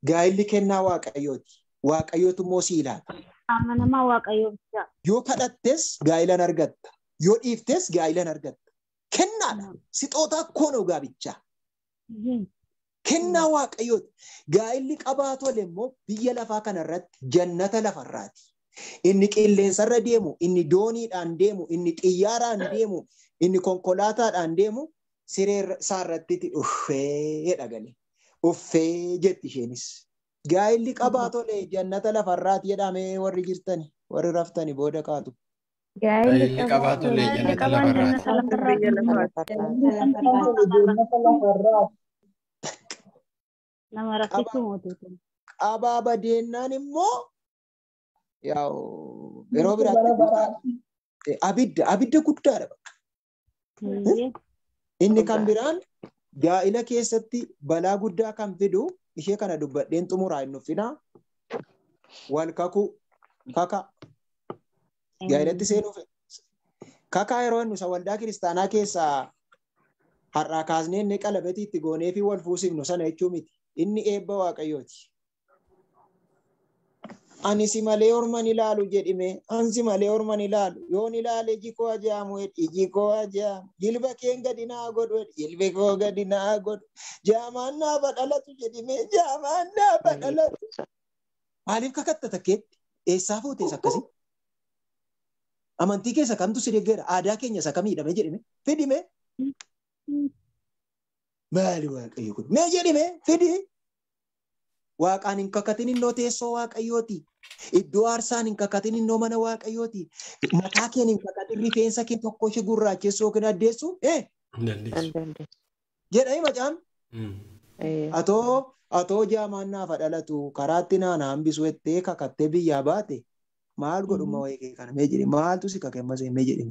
Gaa'illi kennaa Waaqayyooti. Waaqayyootu immoo si ilaala. Amanamaa Waaqayyoo bicha. Yoo kadhattes gaa'ilan argatta. Yoo dhiiftes gaa'ilan argatta. Kennaadha. Sixootaa koonoo gaabichaa. Kennaa Waaqayyooti. Gaa'illi qabaa tole immoo biyya lafaa kanarratti jannata lafarraati. Inni qilleensarra deemu, inni dooniidhaan deemu, inni xiyyaaraan deemu, inni konkolaataadhaan deemu siree isaarratti uffee dhagale. Uffee jetti isheenis. Gaa'illi qabaa tole jannata lafarraati jedhamee warri jirtani warri raftani booda kaatu. Gaa'illi qabaa tole jannata lafarraati. Nama rakkisu mootii. Qabaa badeennaan immoo yaa'u yeroo biraatti abidda abidda guddaadha bakka. Inni kan biraan gaa'ila keessatti balaa guddaa kan fidu ishee kana dubbadheen xumuraa hin nuffinaa. Wal kakuu kaka gaa'ilatti seenuu kakaa yeroo inni waldaa kiristaanaa keessaa har'aa kaasnee inni qalabatii itti goonee fi wal fuusifnu sana jechuu miti. Inni eebba Waaqayyooti. Ani si malee orman ilaalu jedhime ani si malee orman ilaalu yoon ilaale iji koo ajaamu iji koo ajaamu jilba keen gadi naa godhu jilbi koo gadi naa godhu jaamaan naafa dhalatu jedhime jaamaan naafa dhalatu. Maaliif kakatta takkeetti eessaa fuutees akkasii? Amantii keessa kamtu si deeggara aadaa keenya isa kamiidhame jedhime fidime. Maali Waaqayyo kun mee jedhime fidi. Waaqaan hin kakatin innoo teessoo Waaqayyooti. Iddoo aarsaan hin kakatin innoo mana Waaqayyooti. Mataa keen hin kakatin rifeensa kee tokko ishee gurraachessu yookiin addeessu. Jedhame macaan. Atoo jaamaan naafa dhalatu karaatti naana hambisu jettee kakattee biyyaa baate Maal godhumma wayii kee kana mee jedhe maaltu si kake ammas mee jedhe.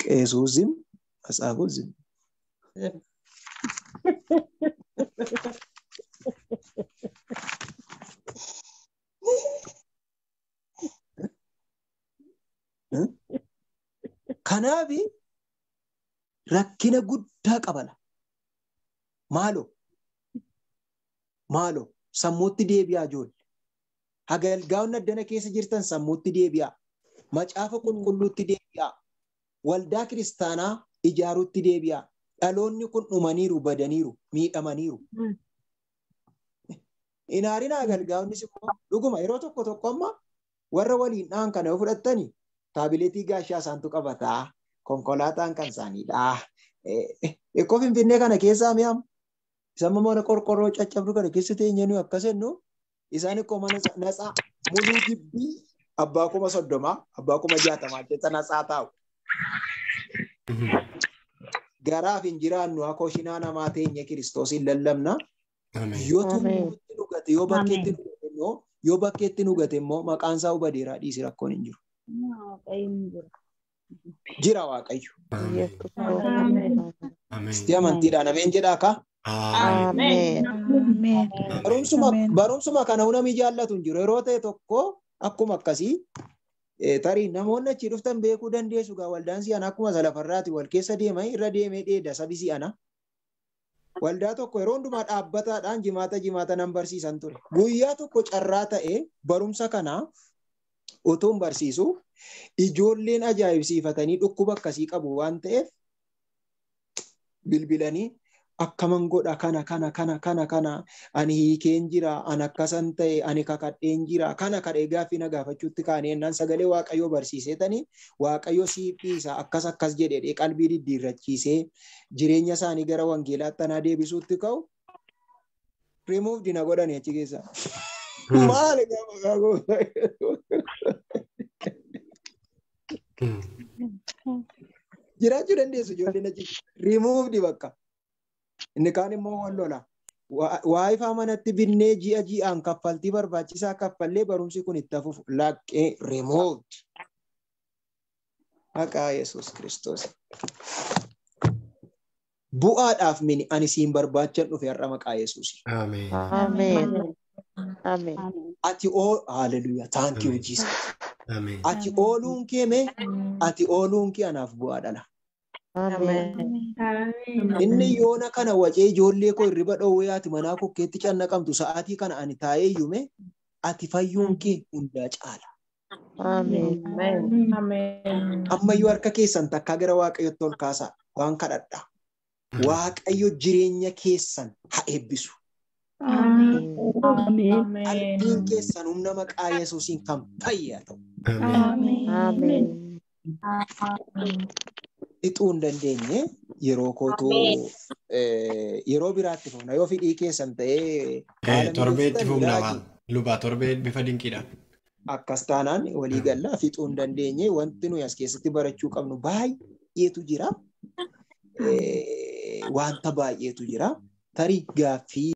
Qeesuu zim matsaafuu zim. Kanaaf rakkina guddaa qabala. Maaloo maaloo sammuutti deebi'aa ijoollee. Hagalgaa'onni addana keessa jirtan sammuutti deebi'aa. Macaafa qulqulluutti deebi'aa. Waldaa kiristaanaa ijaaruutti deebi'aa. Dhaloonni kun dhumaniiru, badaniiru, miidhamaniiru. Inaarin hagalgaa'onnis immoo dhuguma yeroo tokko tokko amma warra waliin dhahan kana yoo fudhattani taabileetii gaashaa isaantu qabataa. Konkolaataan kan isaaniidha. Ekkoo Finfinnee kana keessaa mi'aam. Isaan mana qorqorroo caccabdu kana keessa teenye nuyi akkas jennu isaan ikkoo mana natsaa muluu gibbii abbaa 30,000 abbaa 60,000 keessa natsaa taa'u. Garaaf hin jiraannu haa koshinaa namaa teenye Kiristoosiin lallabna. Yoo tulluutti dhugate yoo bakkeetti dhugate immoo yoo bakkeetti dhugate immoo maqaan isaa hubadeeraa dhiisi rakkoon hin jiru. Jira Waaqayyo. Isti amantiidhaan ameen jedhaa kaa? Ameen. Barumsuma kana namni jaallatu hin jiru. Yeroo ta'e tokko akkuma akkasii tarii namoonni achii dhuftan beekuu dandeessu gaa waldaan si'ana akkuma lafarraati wal keessa deeman irra deemee dheeda sabi si'ana. Waldaa tokko yeroo hundumaa dhaabbataadhaan jimaata jimaata nan barsiisan ture. Guyyaa tokko carraa ta'ee barumsa kana utuu hin barsiisu ijoolleen ajaa'ibsiifatanii dhukkuba akkasii qabu waan ta'eef bilbilanii akkaman godha kana kana kana kana kana ani hiikeen jira ani akkasan ta'e ani kakadheen jira kana kadhee gaaffii na gaafachuutti kaanee ennaan sagalee Waaqayyoo barsiiseetanii Waaqayyo siif dhiisa akkas akkas jedhee qalbii diddiirrachiisee jireenya isaanii gara wangeelaatti anaa deebisuutti ka'u remove dina godhanii achi keessa. Maali gaafa gaagoo? Jiraachuu dandeessu ijoolleen achi remove di bakka. Inni kaan immoo wal lola. Waayifaa manatti binnee ji'a ji'aan kaffaltii barbaachisaa kaffallee barumsi kun itti hafuuf laqqee removed. Maqaa Yesuus Kiristoos. Bu'aadhaaf mini ani siin barbaachan dhufe har'a maqaa Yesuus. Ameen. Ameen. Ameen. Ati oo hallelujah thank you Jesus. Ameen. Ati ooluun kee mee ati ooluun kee anaaf bu'aa dhala. Ameen. Inni yoona kana wacee ijoollee koo hirriba dhoowwee ati manaa kokkeetti cannaqamtu sa'aatii kana ani taa'ee iyyume ati fayyuun kee hundaa caala. Ameen. Ammayyuu harka keessan takkaa gara Waaqayyotti ol kaasaa waan kadhadha. Waaqayyo jireenya keessan haa eebbisu. Qalbiin keessan humna maqaa Yesuusiin kan fayyaa ta'u. Ameen. Fixuu hin dandeenye yeroo kootu yeroo biraatti fufna yoo fidhii keessan ta'ee haala Torbee itti mijeessitan fufna raajii lubaa torbee bifa dinqiidhaan. akkas taanaan walii gallaa fixuu hin dandeenye wanti nuyi as keessatti barachuu qabnu baay'eetu jira. Wanta baay'eetu jira. Tarii gaaffii